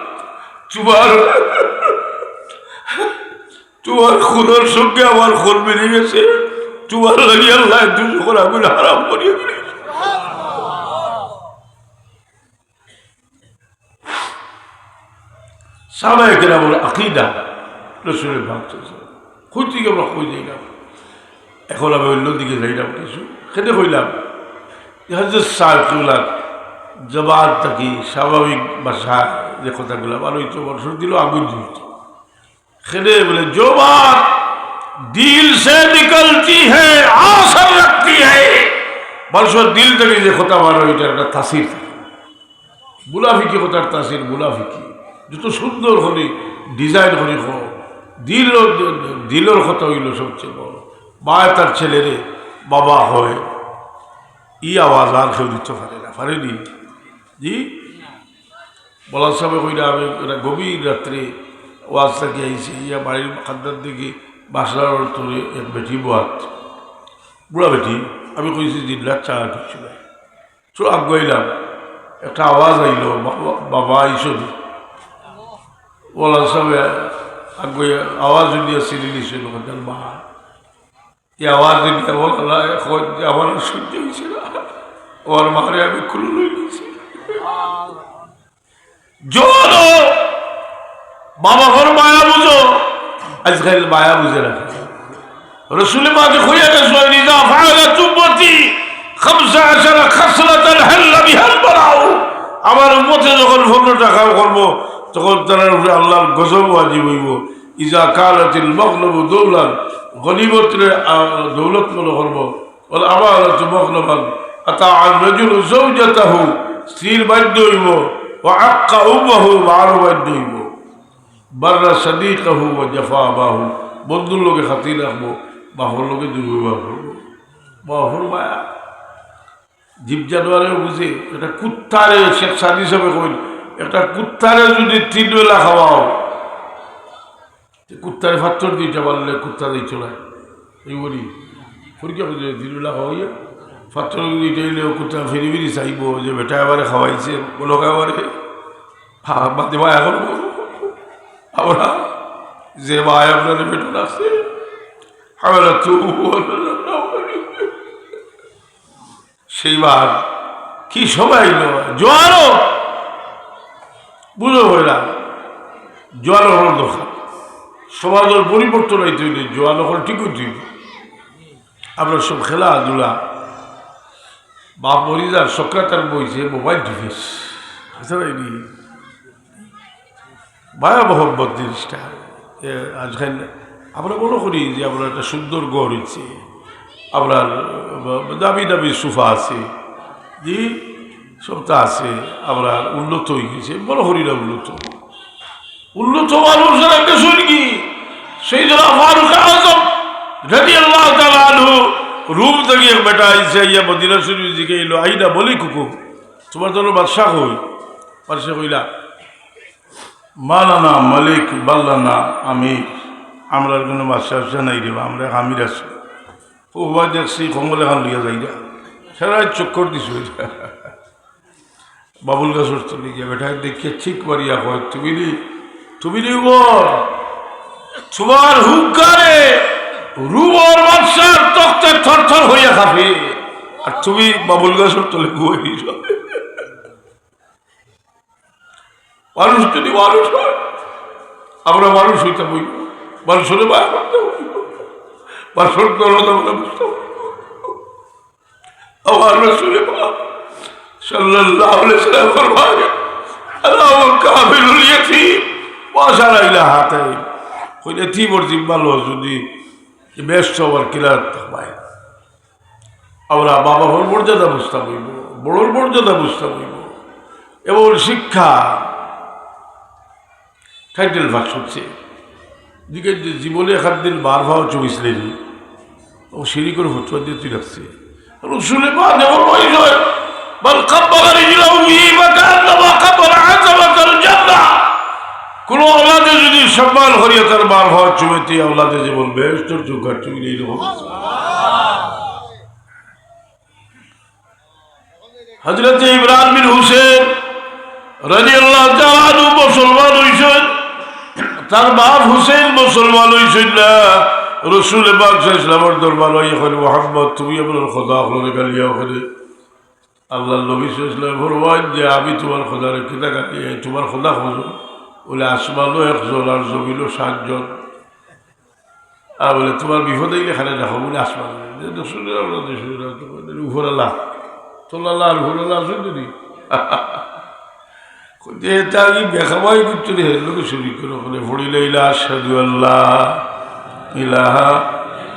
তোমার, তোমার খুনের সঙ্গে আমার খুন মিলি গেছে, তোমার লাগি আল্লাহ দুজখর আগুন হারাম করিয়া দিলাইছে।" সাহাবায়ে কেরামর আকীদা, রসুলে পাক সাল্লাল্লাহু আলাইহি ওয়াসাল্লাম। কই থাকি আমরা কই যাইলাম? এখন আমি অন্য দিকে যাইলাম কিছু। কেনে কইলাম, যে হযরত সাহেব কিবলার জবান থাকি স্বাভাবিক ভাষায় যে কথাগুলা বার অইতো, মানুষর দিলো আগুন জ্বলতো। কেনে বলে, "जो बात दिल से निकलती है, असर रखती है।" মানুষর দিল থাকি যে কথা বার অয়, ইটার একটা তাসির থাকে। মুনাফিকি কথার তাসির, মুনাফিকি। যত সুন্দর করি, design করি কও, দিলর, দিলর কথা অইলো সবচেয়ে বড়। মায় তার ছেলেরে বাবা কয়, ই আওয়াজ আর কেউ দিতো পারে না, পারেনি? জি? মৌলানা সাহেবে কইরা, আমি একটা গভীর রাত্রে ওয়াজ থাকি আইছি, ইয়া বাড়ির কান্দার দিকে বাসলার তলে এক বেটি বওয়াত, বুড়া বেটি, আমি কইছি, "দিন রাত চা ঢুকছি না।" চলো আগুয়াইলাম, একটা আওয়াজ আইলো, "বাবা, বাবা আইসো নি?" মৌলানা সাহেবে আগুয়াইয়া আওয়াজ দিয়া চিনি নিছে, বলছেন, "মা।" এই আওয়াজ দিয়া বললা, এখন যে আমার আর সহ্য হইছে না, আমার মারে আমি কুলো লই নিছি। জোয়ানো, বাবা ঘর মায়া বুঝো, আজকাল মায়া বুঝে না। রসুলে পাকে কইয়া গেছইন, "ইযা ফাআলাত উম্মতি খামসা আশারা খাসলাতান হাল্লা বিহাল বালাউ।" আমার উম্মতে যখন পনেরোটা কাম করবো, তখন তারার উপরে আল্লাহর গজব ওয়াজিব অইবো। "ইযা কানাতিল মাগনামু দাওলান", গনিমতরে, আ, দৌলত মনে করবো। "ওয়াল আমানাতু মাগনামান আতাআর রাজুলু যাওজাতাহু", স্ত্রীর বাধ্য অইবো, "ওয়া আক্কা উম্মাহু", মারও বাধ্য অইবো। "বাররা সাদিকাহু ওয়া জাফা আবাহু", বন্ধুর লগে খাতির রাখবো, বাপর লগে দুর্ব্যবহার করবো। বাপর মায়া। জীব জানোয়ারেও বুঝে, একটা কুত্তারে, শেখ সাদি সাহেবে কইন, একটা কুত্তারে যদি তিন বেলা খাওয়াও, তে কুত্তারে পাথর দুইটা মারলে কুত্তা যাইতো নায়। এই বলি, পরীক্ষা করে দিল না হইয়া, পাথর দুইটা অইলে ও কুত্তা ফিরি ফিরি চাইবো যে বেটা আমারে খাওয়াইছে, বলো খাওয়ারে, হা, মাতে ভাই এখন আমরা যে ভাই আপনাদের বেটা আছে, আমরা তো সেইবার কি সময় আইলো? জোয়ানো, বুঝো ভাইরা, জোয়ানো হওয়ার দরকার। সমাজর পরিবর্তন আইতে অইলে জোয়ানো হওয়ার ঠিক অইতে অইলে। আমরা সব খেলাধুলা, বাপ মরি যার, সক্রাতার বইছে মোবাইল টিপিস। বুঝতে পারিনি? ভয়াবহ বদ জিনিসটা। এ, আজকাল আমরা মনে করি যে আমরা একটা সুন্দর ঘর হইছে, আমরা দামি দামি সোফা আছে, জি, সবটা আছে, আমরা উন্নত হয়ে গেছে, মনে করি না উন্নত। উন্নত মানুষ এরা বেশি কি? সাইয়েদনা ফারুক আজম রাদিয়াল্লাহু তাআলা আনহু, রুম থাকি এক বেটা আইছে, আইয়া মদিনা শরীফ দিকে এলো, "আইনা মালিকুকুম, তোমার তো বাদশা কই?" বাদশা কইলা, "মা লানা মালিক বাল লানা আমির, আমরার কোনো বাদশা বাদশা নাই রে বা, আমরা এক আমির আছি।" ও বা দেখছি কম্বল এখান লইয়া যাই যা, সারা চক্কর দিছে। বাবুল গাছর তলে গিয়া বেটায় দেখিয়া চিক মারিয়া কয়, "তুমি নি, তুমি নি উমর, তোমার হুঙ্কারে রুমর বাদশার তখতে থরথর হইয়া কাঁপে, আর তুমি বাবুল গাছর তলে ঘুমাই যাও।" মানুষ যদি মানুষ হয়, আমরা মানুষ হইতে হইব, মানুষরে মায়া করতে হইব, মানুষর দরদ আমরা বুঝতে হইব। আমার রাসূলে পাক সাল্লাল্লাহু আলাইহি ওয়াসাল্লাম ফরমায়, "আলা ওয়া কাফিলুল ইয়াতীম ওয়া আশারা ইলা হাতাইন।" কইলে, "এতিমর জিম্মা লও যদি বেহেশত আর কিনারাত থাকবায়।" আমরা বাবা হওয়ার মর্যাদা বুঝতাম হইব, বড়র মর্যাদা বুঝতাম অইবো। এবং শিক্ষা, টাইটেল পাস করছে। দিকে যে জীবনে একাদিন বার পাও চুমিছলে নি, ও শিরিকর ফতোয়া দিয়া তুই রাখছে। রসুলে পাকে ফরমাইছইন, "মান কাব্বালা রিজলাহু বিহি ফাকান্নামা কাব্বালা আতামাতাল জান্নাহ।" কুনু আওলাদে যুদি সম্মান করিয়া তার বার পাও চুমে, তে আওলাদে যেমন বেহেশতর চৌকাঠ চুমিলে অইলো। হযরতে ইমরান বিন হুসেন রাদিয়াল্লাহু তাআলা আনহু মুসলমান অইছইন, তার বাপ হুসেন মুসলমান অইছইন না। রসুলে পাক সাল্লাল্লাহু আলাইহি ওয়াসাল্লামর দরবারো আইয়া কইন, "মুহাম্মদ, তুমি আপনার খোদা অকলরে গালিয়া অকলরে।" আল্লাহর নবী সাল্লাল্লাহু আলাইহি ওয়াসাল্লামে ফরমাইন যে, "আমি তোমার খোদারে কিতা গালিয়াই? তোমার খোদা কয়জন? বলে, আসমানো একজন আর জমিনো সাতজন।" আর বলে, "তোমার বিপদ অইলে এখানে দেখো।" বলে, "আসমান।" যে দেখছো যে আমরা দেশে এরা তো বলে, "উপরআলা, তলাআলা আর উপরআলা আছইন তো নি?" কইতে, "এটা আমি বেখাবাই করতে রে, লোকে চুরি করে ওখানে পড়ি লইলা, আশহাদু আল্লা ইলাহা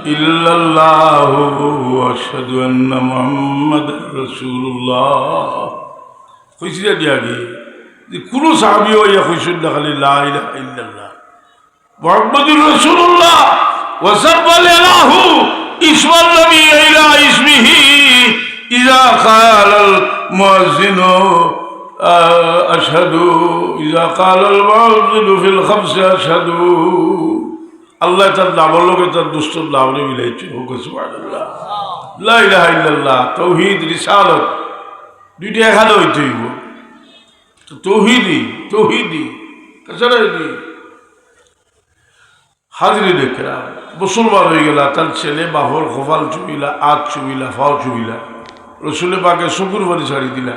ইল্লাল্লাহু ওয়া আশহাদু আন্না মুহাম্মাদার রাসূলুল্লাহ।" কইছি না নি আগে যে কুনু সাহাবী অইয়া কইছইন না খালি লা ইলাহা ইল্লাল্লাহ। محمد رسول الله، وسمى الإله اسم النبي إلى اسمه، إذا قال المؤذن، آه، أشهد، إذا قال المؤذن في الخمس أشهد। আল্লায় তার নামর লগে তার দুস্তর নামরে মিলাইছইন। কউক্কা সুবহানাল্লাহ। লা ইলাহা ইল্লাল্লাহ, তৌহিদ, রিসালত, দুইটা একখান অইতে অইবো। তো তৌহিদি, তৌহিদি, কাছাড়াইদি। হাজিরিনে কেরাম, মুসলমান অইগেলা, তার ছেলে বাপর কপাল চুমিলা, আত চুমিলা, পাও চুমিলা। রসুলে পাকে চকুর পানি ছাড়ি দিলা।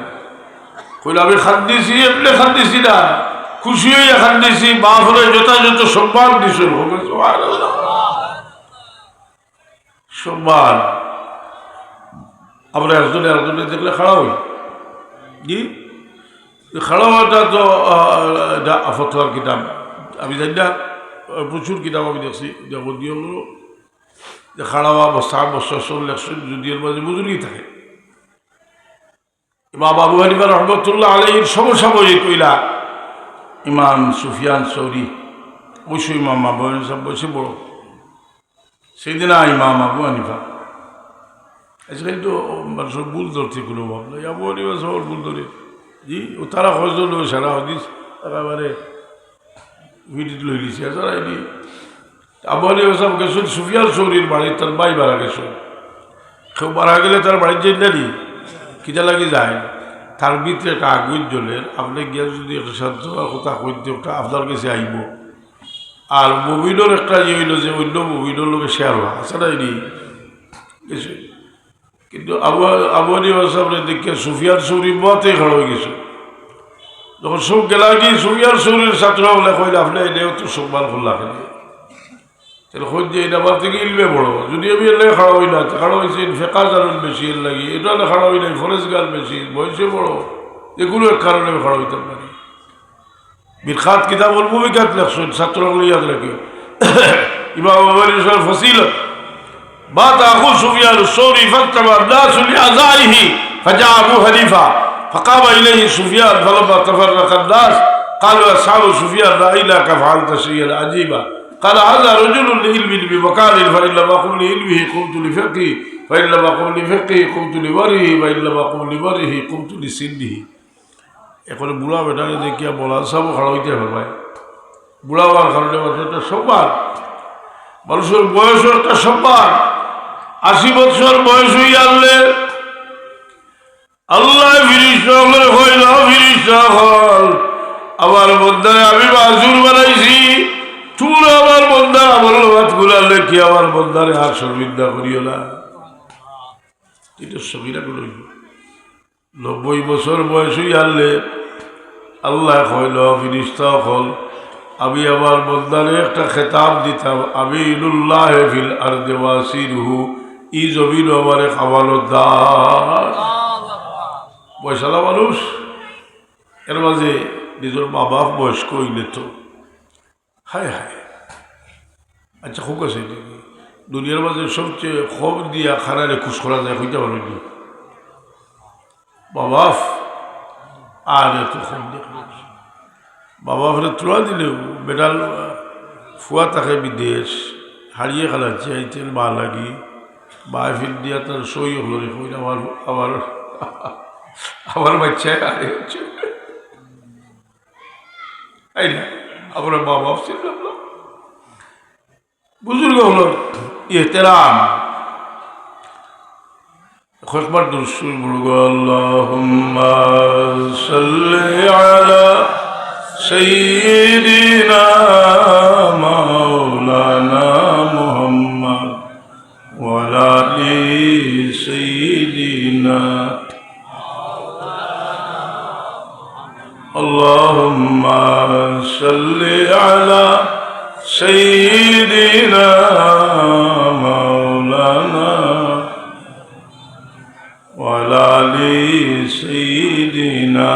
কইলা, "আমি কান্দিছি, এমনে কান্দিছি না, খুশি অইয়া কান্দিছি।" বাপরে যথাযথ সম্মান দিছইন। কউক্কা সুবহানাল্লাহ। সম্মান। আমরা একজনে আরেকজনরে দেখলে খাড়া অই। জি? খাড়া অওয়াটা তো, আহ, এটা ফতোয়ার কিতাব। আমি জানি না, আহ, প্রচুর কিতাব আমি দেখছি, যাবতীয় হলো যে খাড়া অওয়া, বসা, বসা, সব লেখছইন, যদি এর মাঝে বুজুর্গি থাকে। ইমাম আবু হানিফা রহমতুল্লাহ আলাইহির সমসাময়িক অইলা ইমাম সুফিয়ান সৌরি, অবশ্য ইমাম আবু হানিফা সাহেব বয়সে বড়। সেইদিনা ইমাম আবু হানিফা। আজকাল তো মানুষর ভুল ধরতে কুনু অভাব নাই। আবু হানিফা সাহেবর ভুল ধরে। জি, ও তারা কয়জন অয় সারা হাদিস একেবারে ভিডিও লইলিছে। এছাড়া এটি আবু হানিফা সাহেব গেছইন সুফিয়ান সৌরির বাড়িত, তার ভাই মারা গেছইন। কেউ মারা গেলে তার বাড়িত যাইন না নি? কিতা লাগি যাইন? তার ভিতরে একটা আগুন জ্বলের, আপনে গিয়া যদি একটা সান্ত্বনার কথা কইন তে ওটা আপনার গেছে আইবো। আর মুমিনর একটা ইয়ে অইলো যে অইন্য মুমিনর লগে শেয়ার অওয়া, আছে না নি? গেছে। কিন্তু আবু, আবু হানিফা সাহেবরে দেখিয়া সুফিয়ান সৌরি মুয়াতে খাড়া অই গেছে। যখন সব গেলাগি, সুফিয়ান সৌরির ছাত্র অকলে কইলা, "আপনে এনে অত সম্মান করলা কেনে?" তাইলে কইন যে, "এটা আমার থাকি ইলমে বড়। যদি আমি এর লাগি খাড়া অই না, তে খাড়া অইছি ফেকা জানইন বেশি এর লাগি, এটা না খাড়া অই নাই, ফরেজ জ্ঞান বেশি, বয়সে বড়, যে কুনু এক কারণে আমি খাড়া অইতাম পারি।" মিরকাত কিতাবুল মুবিকাত লেখছইন, ছাত্র অকলে ইয়াদ রাখিও। ইমাম আবু হানিফার ফজিলত। مات أخو سفيان الثوري فاجتمع الناس لعزائه، فجاء أبو حنيفة فقام إليه سفيان، فلما تفرق الناس قالوا أصحاب سفيان: رأيناك فعلت شيئا عجيبا. قال: هذا رجل لعلمه بمكان، فإن لم أقم لعلمه قمت لفقهه، فإن لم أقم لفقهه قمت لورعه، فإن لم أقم لورعه قمت لسنه. এখন বুড়া বেটারে দেখিয়া মৌলানা সাহেবও খাড়া অইতে পারবায়। বুড়া অওয়ার কারণে মানুষর একটা সম্মান, মানুষর বয়সও একটা সম্মান। আশি বছর বয়স অইয়া আনলে আল্লায় ফিরিস্তা অকলরে কইলা, "ও ফিরিস্তা অকল, আমার বন্দারে আমি মাজুর বানাইছি, তুমরা আমার বন্দার আমলনামাত গুলা লেখি আমার বন্দারে আর শর্মিন্দা করিও না।" এটা সগিরা গুলো অইলো। নব্বই বছর বয়স অইয়া আনলে আল্লায় কইলা, "ও ফিরিস্তা অকল, আমি আমার বন্দারে একটা খেতাব দিতাম, আমিনুল্লাহ ফিল আরদে ওয়াসিরুহু, ই জমিনো আমার এক আমানতদার।" বয়সালা মানুষ, এর মাঝে নিজর মা বাপ বয়স্ক অইলে তো, হায় হায়। আচ্ছা, খুব আছে, দুনিয়ার মাঝে সবচেয়ে কম দিয়া খানারে খুশ করা যায়, কইতা পারইন নি? বাবাফ আর এত কম দেখি। বাবাফরে থুড়া দিলেও বেটার ফুয়া থাকে বিদেশ, হারিয়ে খালাচ্ছি আইতে বা লাগি, বায় ফির দিয়া তার সই হলো রে, কইরা আবার, আবার, আবার বাচ্চায় আরে হচ্ছে। এই না, আমরা বাবাফ ছিলাম না। বুজুর্গ হলো এহতেরাম। কয়েকবার দুরূদ শরীফ পড়ুক, اللهم صل على سيدنا مولانا محمد وعلى آل سيدنا اللهم صل على سيدنا مولانا وعلى آل سيدنا।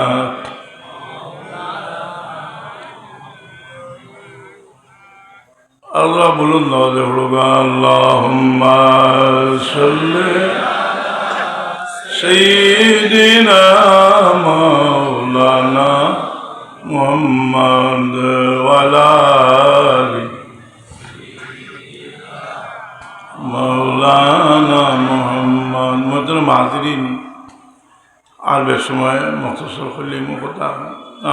আল্লাহ বলুন না, যে পড়ুক, اللهم صل سيدنا مولانا محمد وعلى آل مولانا محمد। মোহতরম হাজিরিন, আর বেশ সময় মখতসর করলে মু কথা,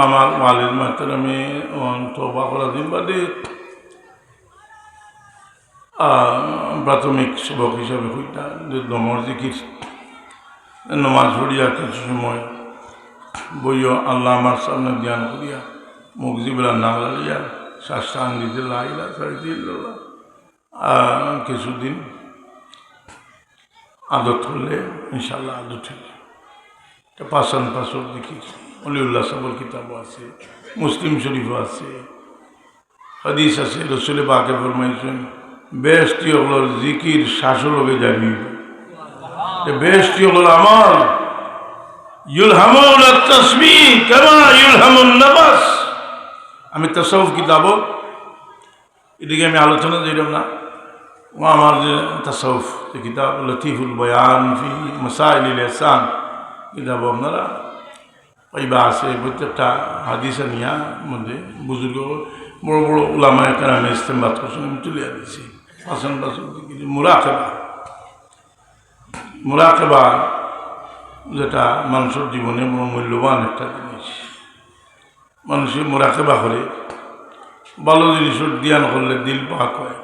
আমার ওয়ালিদ মাহতারামে অন তওবা করা দিন বাদে, আহ, প্রাথমিক সবক হিসাবে কইতা যে দমর জিকির, নমাজ পড়িয়া কিছু সময় বইও আল্লাহ আমার সামনে ধ্যান করিয়া মুখ জিবরা না লালিয়া শ্বাস টান দিতে লা ইলাহা ইল্লাল্লাহ। আহ, কিছুদিন আদত করলে ইনশাআল্লাহ আদত হইবে। এটা পাঁচন পাঁচর জিকির, অলিউল্লাহ সাহেবের কিতাবও আছে, মুসলিম শরীফও আছে, হাদিস আছে, রসুলে পাকে ফরমাইছেন, বেহেশতি অকলর জিকির শ্বাসর লগে জানি। যে বেহেশতি অকলর আমল, يلهمون التسبيح كما يلهم النفس। আমি তাসাউফ কিতাবও এদিকে আমি আলোচনা দিলাম না। ও আমার যে তাসাউফ, যে কিতাব লতিফুল বয়ান ফি মাসাইলিল ইহসান, কিতাব আপনারা পাইবা আছে, প্রত্যেকটা হাদিস আনিয়া মধ্যে বুজুর্গ, বড় বড় উলামায়ে কেরামে ইস্তেমবাত করছেন, আমি তুলিয়া দিছি। হাসান বাসুর দিকে মুরাকাবা, মুরাকাবা যেটা মানুষের জীবনে বড় মূল্যবান একটা জিনিস। মানুষে মুরাকাবা করে, ভালো জিনিসর ধ্যান করলে দিল পাক হয়।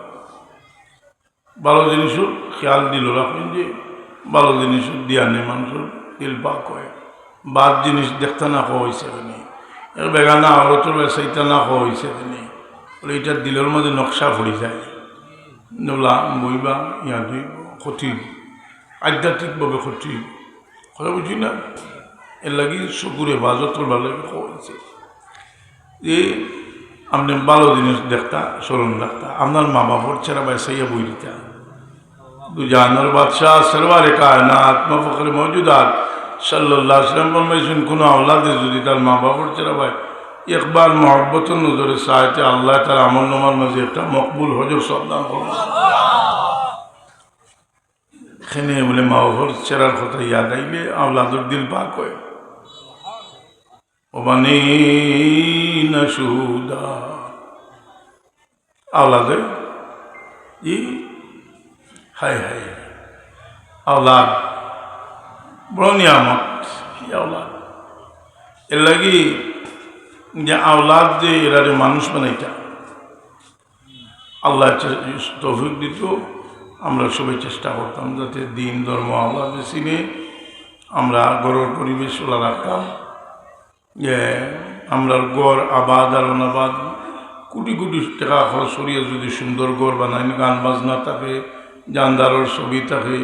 ভালো জিনিসর খেয়াল দিল রাখইন যে ভালো জিনিসর ধ্যানে মানুষর দিল পাক হয়। বাদ জিনিস দেখতা না কওয়া হইছে কেনে, এর বেগানা আওরতর বেসাইতা না কওয়া হইছে কেনে, বলে এটা দিলর মাঝে নকশা পড়ি যায়। নোলা বইবা ইয়া দুই ক্ষতি, আধ্যাত্মিকভাবে ক্ষতি। কথা বুঝি না? এর লাগি চকুর হেফাজত করবার লাগি কওয়া হইছে। যে আপনি ভালো জিনিস দেখতা, স্মরণ রাখতা, আপনার মা বাপর চেহারা বায় চাইয়া বই দিতা। দু জাহানের বাদশাহ, সরওয়ারে কায়নাত, মা ফখরে মওজুদাত সাল্লাল্লাহু আলাইহি ওয়াসাল্লাম ফরমাইছেন, কোনো আওলাদে যদি তার মা বাপর চেহারা বায় একবার মহব্বতর নজরে চায়, তে আল্লাহ তার আমল নামার মাঝে একটা মকবুল হজর সওয়াব দান করবে। এখানে বলে মা বাপর চেহারার কথা ইয়াদ আইলে আওলাদর দিল পাক হয়। ওবানিনা শুহুদা। আওলাদে ই হায় হায়। আওলাদ বড় নিয়ামত, ই আওলাদ। এর লাগি যে আওলাদ যে এরারে মানুষ বানাইতা, আল্লাহ চে-, তৌফিক দিত, আমরা সবাই চেষ্টা করতাম যাতে দিন, ধর্ম, আল্লাহ চিনে আমরা ঘরর পরিবেশ ওলা রাখতাম। যে আমরার ঘর আবাদ আর অনাবাদ, কোটি কোটি টেকা খরচ করিয়া যদি সুন্দর ঘর বানাইন, গান বাজনা থাকে, জানদারর ছবি থাকে,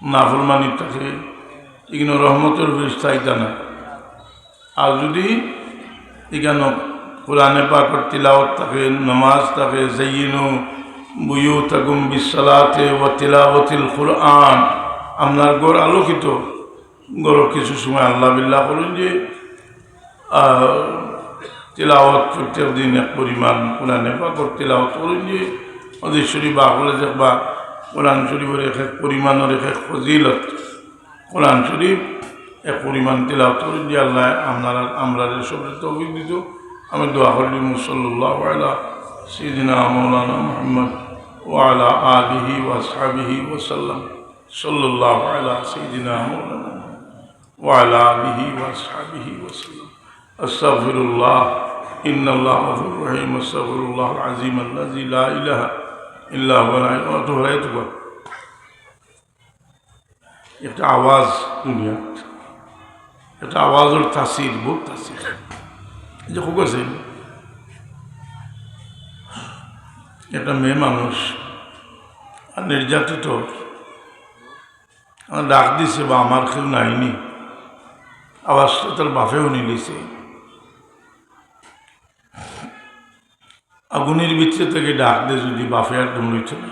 নাফরমানি থাকে, ইগুইন রহমতর ফিরিস্তা আইতা না। আর যদি ইখানো কোরআনে পাকর তিলাওয়াত থাকে, নামাজ থাকে, زينوا بيوتكم بالصلاة وتلاوة القرآن, আপনার ঘর আলোকিত, ঘরো কিছু সময় আল্লাহ বিল্লাহ করইন যে, আহ, তিলাওয়াত প্রত্যেক দিন এক পরিমাণ কোরআনে পাকর তিলাওয়াত করইন যে, হাদিস শরীফ বা হলে দেখবা, কোরআন শরীফর এক এক পরিমাণর এক এক ফজিলত। কোরআন শরীফ এক পরিমাণ তিলাওয়াত করি যে আল্লাহ আপনারা আমরারে সবরে তৌফিক দিত। আমি দোয়া করি, সাল্লাল্লাহু আলা সাইয়্যিদিনা মাওলানা মুহাম্মদ ওয়া আলা আলিহি ওয়া আসহাবিহি ওয়া সাল্লাম। সাল্লাল্লাহু আলা সাইয়্যিদিনা মাওলানা মুহাম্মদ ওয়া আলা আলিহি ওয়া আসহাবিহি ওয়া সাল্লাম। আস্তাগফিরুল্লাহ, ইন্নাল্লাহা গাফুরুর রহিম। আস্তাগফিরুল্লাহাল আযীম আল্লাযী লা ইলাহা ইল্লা হুয়া আল হাইয়্যুল কাইয়্যুম। একটা আওয়াজ দুনিয়া, একটা আওয়াজর তাসির, বহুত তাসির। এই যে খুব আছে, একটা মেয়ে মানুষ আর নির্যাতিত, আমার ডাক দিছে বা আমার কেউ নাইনি, আওয়াজটা তার বাপে হুনিলিছে। আগুনের ভিতরে থেকে ডাক দে, যদি বাপে আর দম লইত না,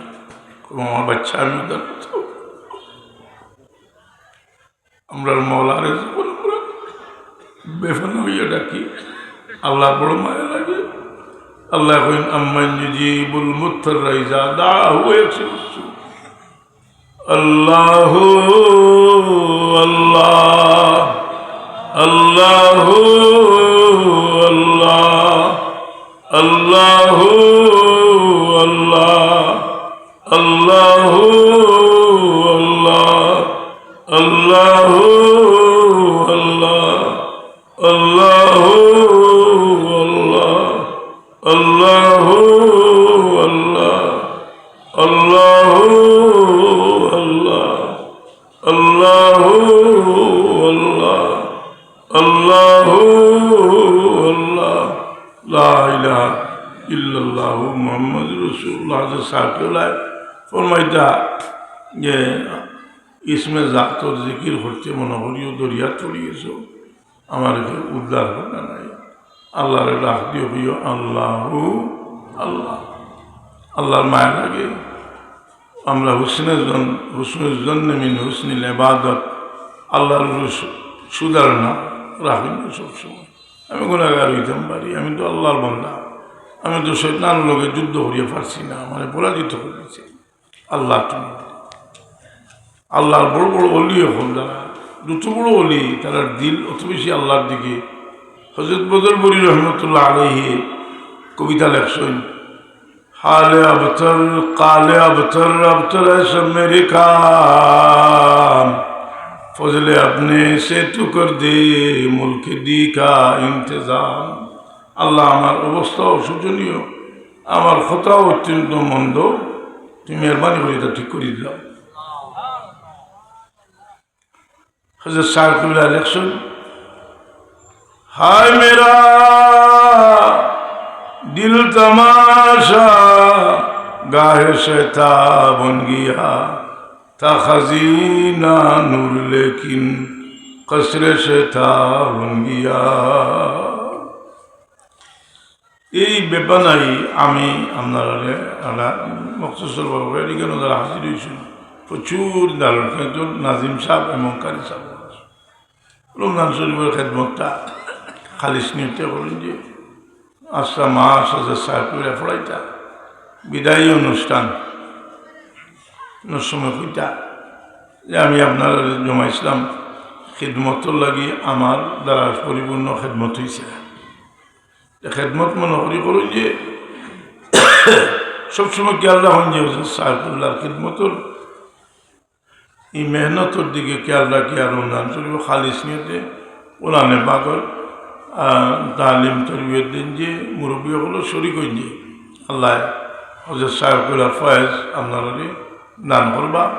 কইবো, "আমার বাচ্চা আমি উদ্ধার করতে হবে।" আমরা মওলারে যখন আমরা বেফানা হইয়া ডাকি, আল্লাহ বড় মায়া লাগে। আল্লাহ কইন, "আম্মান ইউজিবুল মুত্তাররা ইযা দাআহু ওয়া ইয়াকশিফুস সু।" আল্লাহু আল্লাহ, আল্লাহু আল্লাহ, আল্লাহু আল্লাহ, আল্লাহু আল্লাহ, আল্লাহু আল্লাহ, আল্লাহু আল্লাহ, আল্লাহু আল্লাহ, আল্লাহু আল্লাহ, আল্লাহু আল্লাহ, আল্লাহু আল্লাহ, লা ইলাহা ইল্লাল্লাহু মুহাম্মাদুর রাসূলুল্লাহ। হযরত সাহেব কিবলায় ফরমাইতা যে ইসমে জাতর জিকির করতে মনে করিও দরিয়া তলিয়েছো, আমার কেউ উদ্ধার করে নাই। আল্লাহরে ডাক দিও, কইও, "আল্লাহু আল্লাহ।" আল্লাহর মায়া লাগে। আমরা হুসনে জন, হুসনুল জন্নে মিন হুসনিল ইবাদত, আল্লাহর উপরে সু-, সুধারণা রাখি না সবসময়। আমি গুনাহগার হইতাম পারি, আমি তো আল্লাহর বান্দা, আমি তো শয়তানর লগে যুদ্ধ করিয়া পারছি না, আমারে পরাজিত করিছে। আল্লাহ তুমি। আল্লাহর বড় বড় অলি অকল যারা, যত বড় অলি, তারার দিল অত বেশি আল্লাহর দিকে। হযরত বদরপুরী রহমতুল্লাহ আলাইহি কবিতা লেখছইন, "হালে আবতর, কালে আবতর, আবতর এসব মেরে কাম, ফজলে আপনে সে তু কর দে মুলকে দি কা ইন্তেজাম।" আল্লাহ, আমার অবস্থাও শোচনীয়, আমার কথাও অত্যন্ত মন্দ, তুমি মেহেরবানি করি ইটা ঠিক করি দিলাও। হযরত সাহেব কিবলা লেখছইন, "হায় মেরা দিল তামাশা গাহে শয়তান বন গিয়া, থা খাজিনা নূর লেকিন কসরে শয়তান বন গিয়া।" এই বেপানাই আমি আপনারারে, আমরা মখতসর ভাবে এখানে যারা হাজির হইছইন, প্রচুর দারুল কিন্তু নাজিম সাহেব এবং কারি সাহেব আছে। রমজান শরীফর খেদমতটা খালিস নিয়তে করইন যে আস্তা মাস আছে সাহেব করে পড়াইতা, বিদায়ী অনুষ্ঠান সময় কইতা যে আমি আপনারারে জমাইছলাম খেদমতর লাগি, আমার দ্বারা পরিপূর্ণ খেদমত হইছে। খেদমত মনে করি করো যে সবসময় খেয়াল রাখইন যে হুজুর সাহেব কিবলার খেদমতর এই মেহনতর দিকে খেয়াল রাখি, আর রমজান শরীফ খালিস নিয়তে কোরআনে পাকর, আহ, তালিম তরবিয়ত দিন যে মুরব্বী অকল শরিক হইন যে আল্লাহ হযরত সাহেব কিবলার ফয়েজ আপনারারে দান করবা।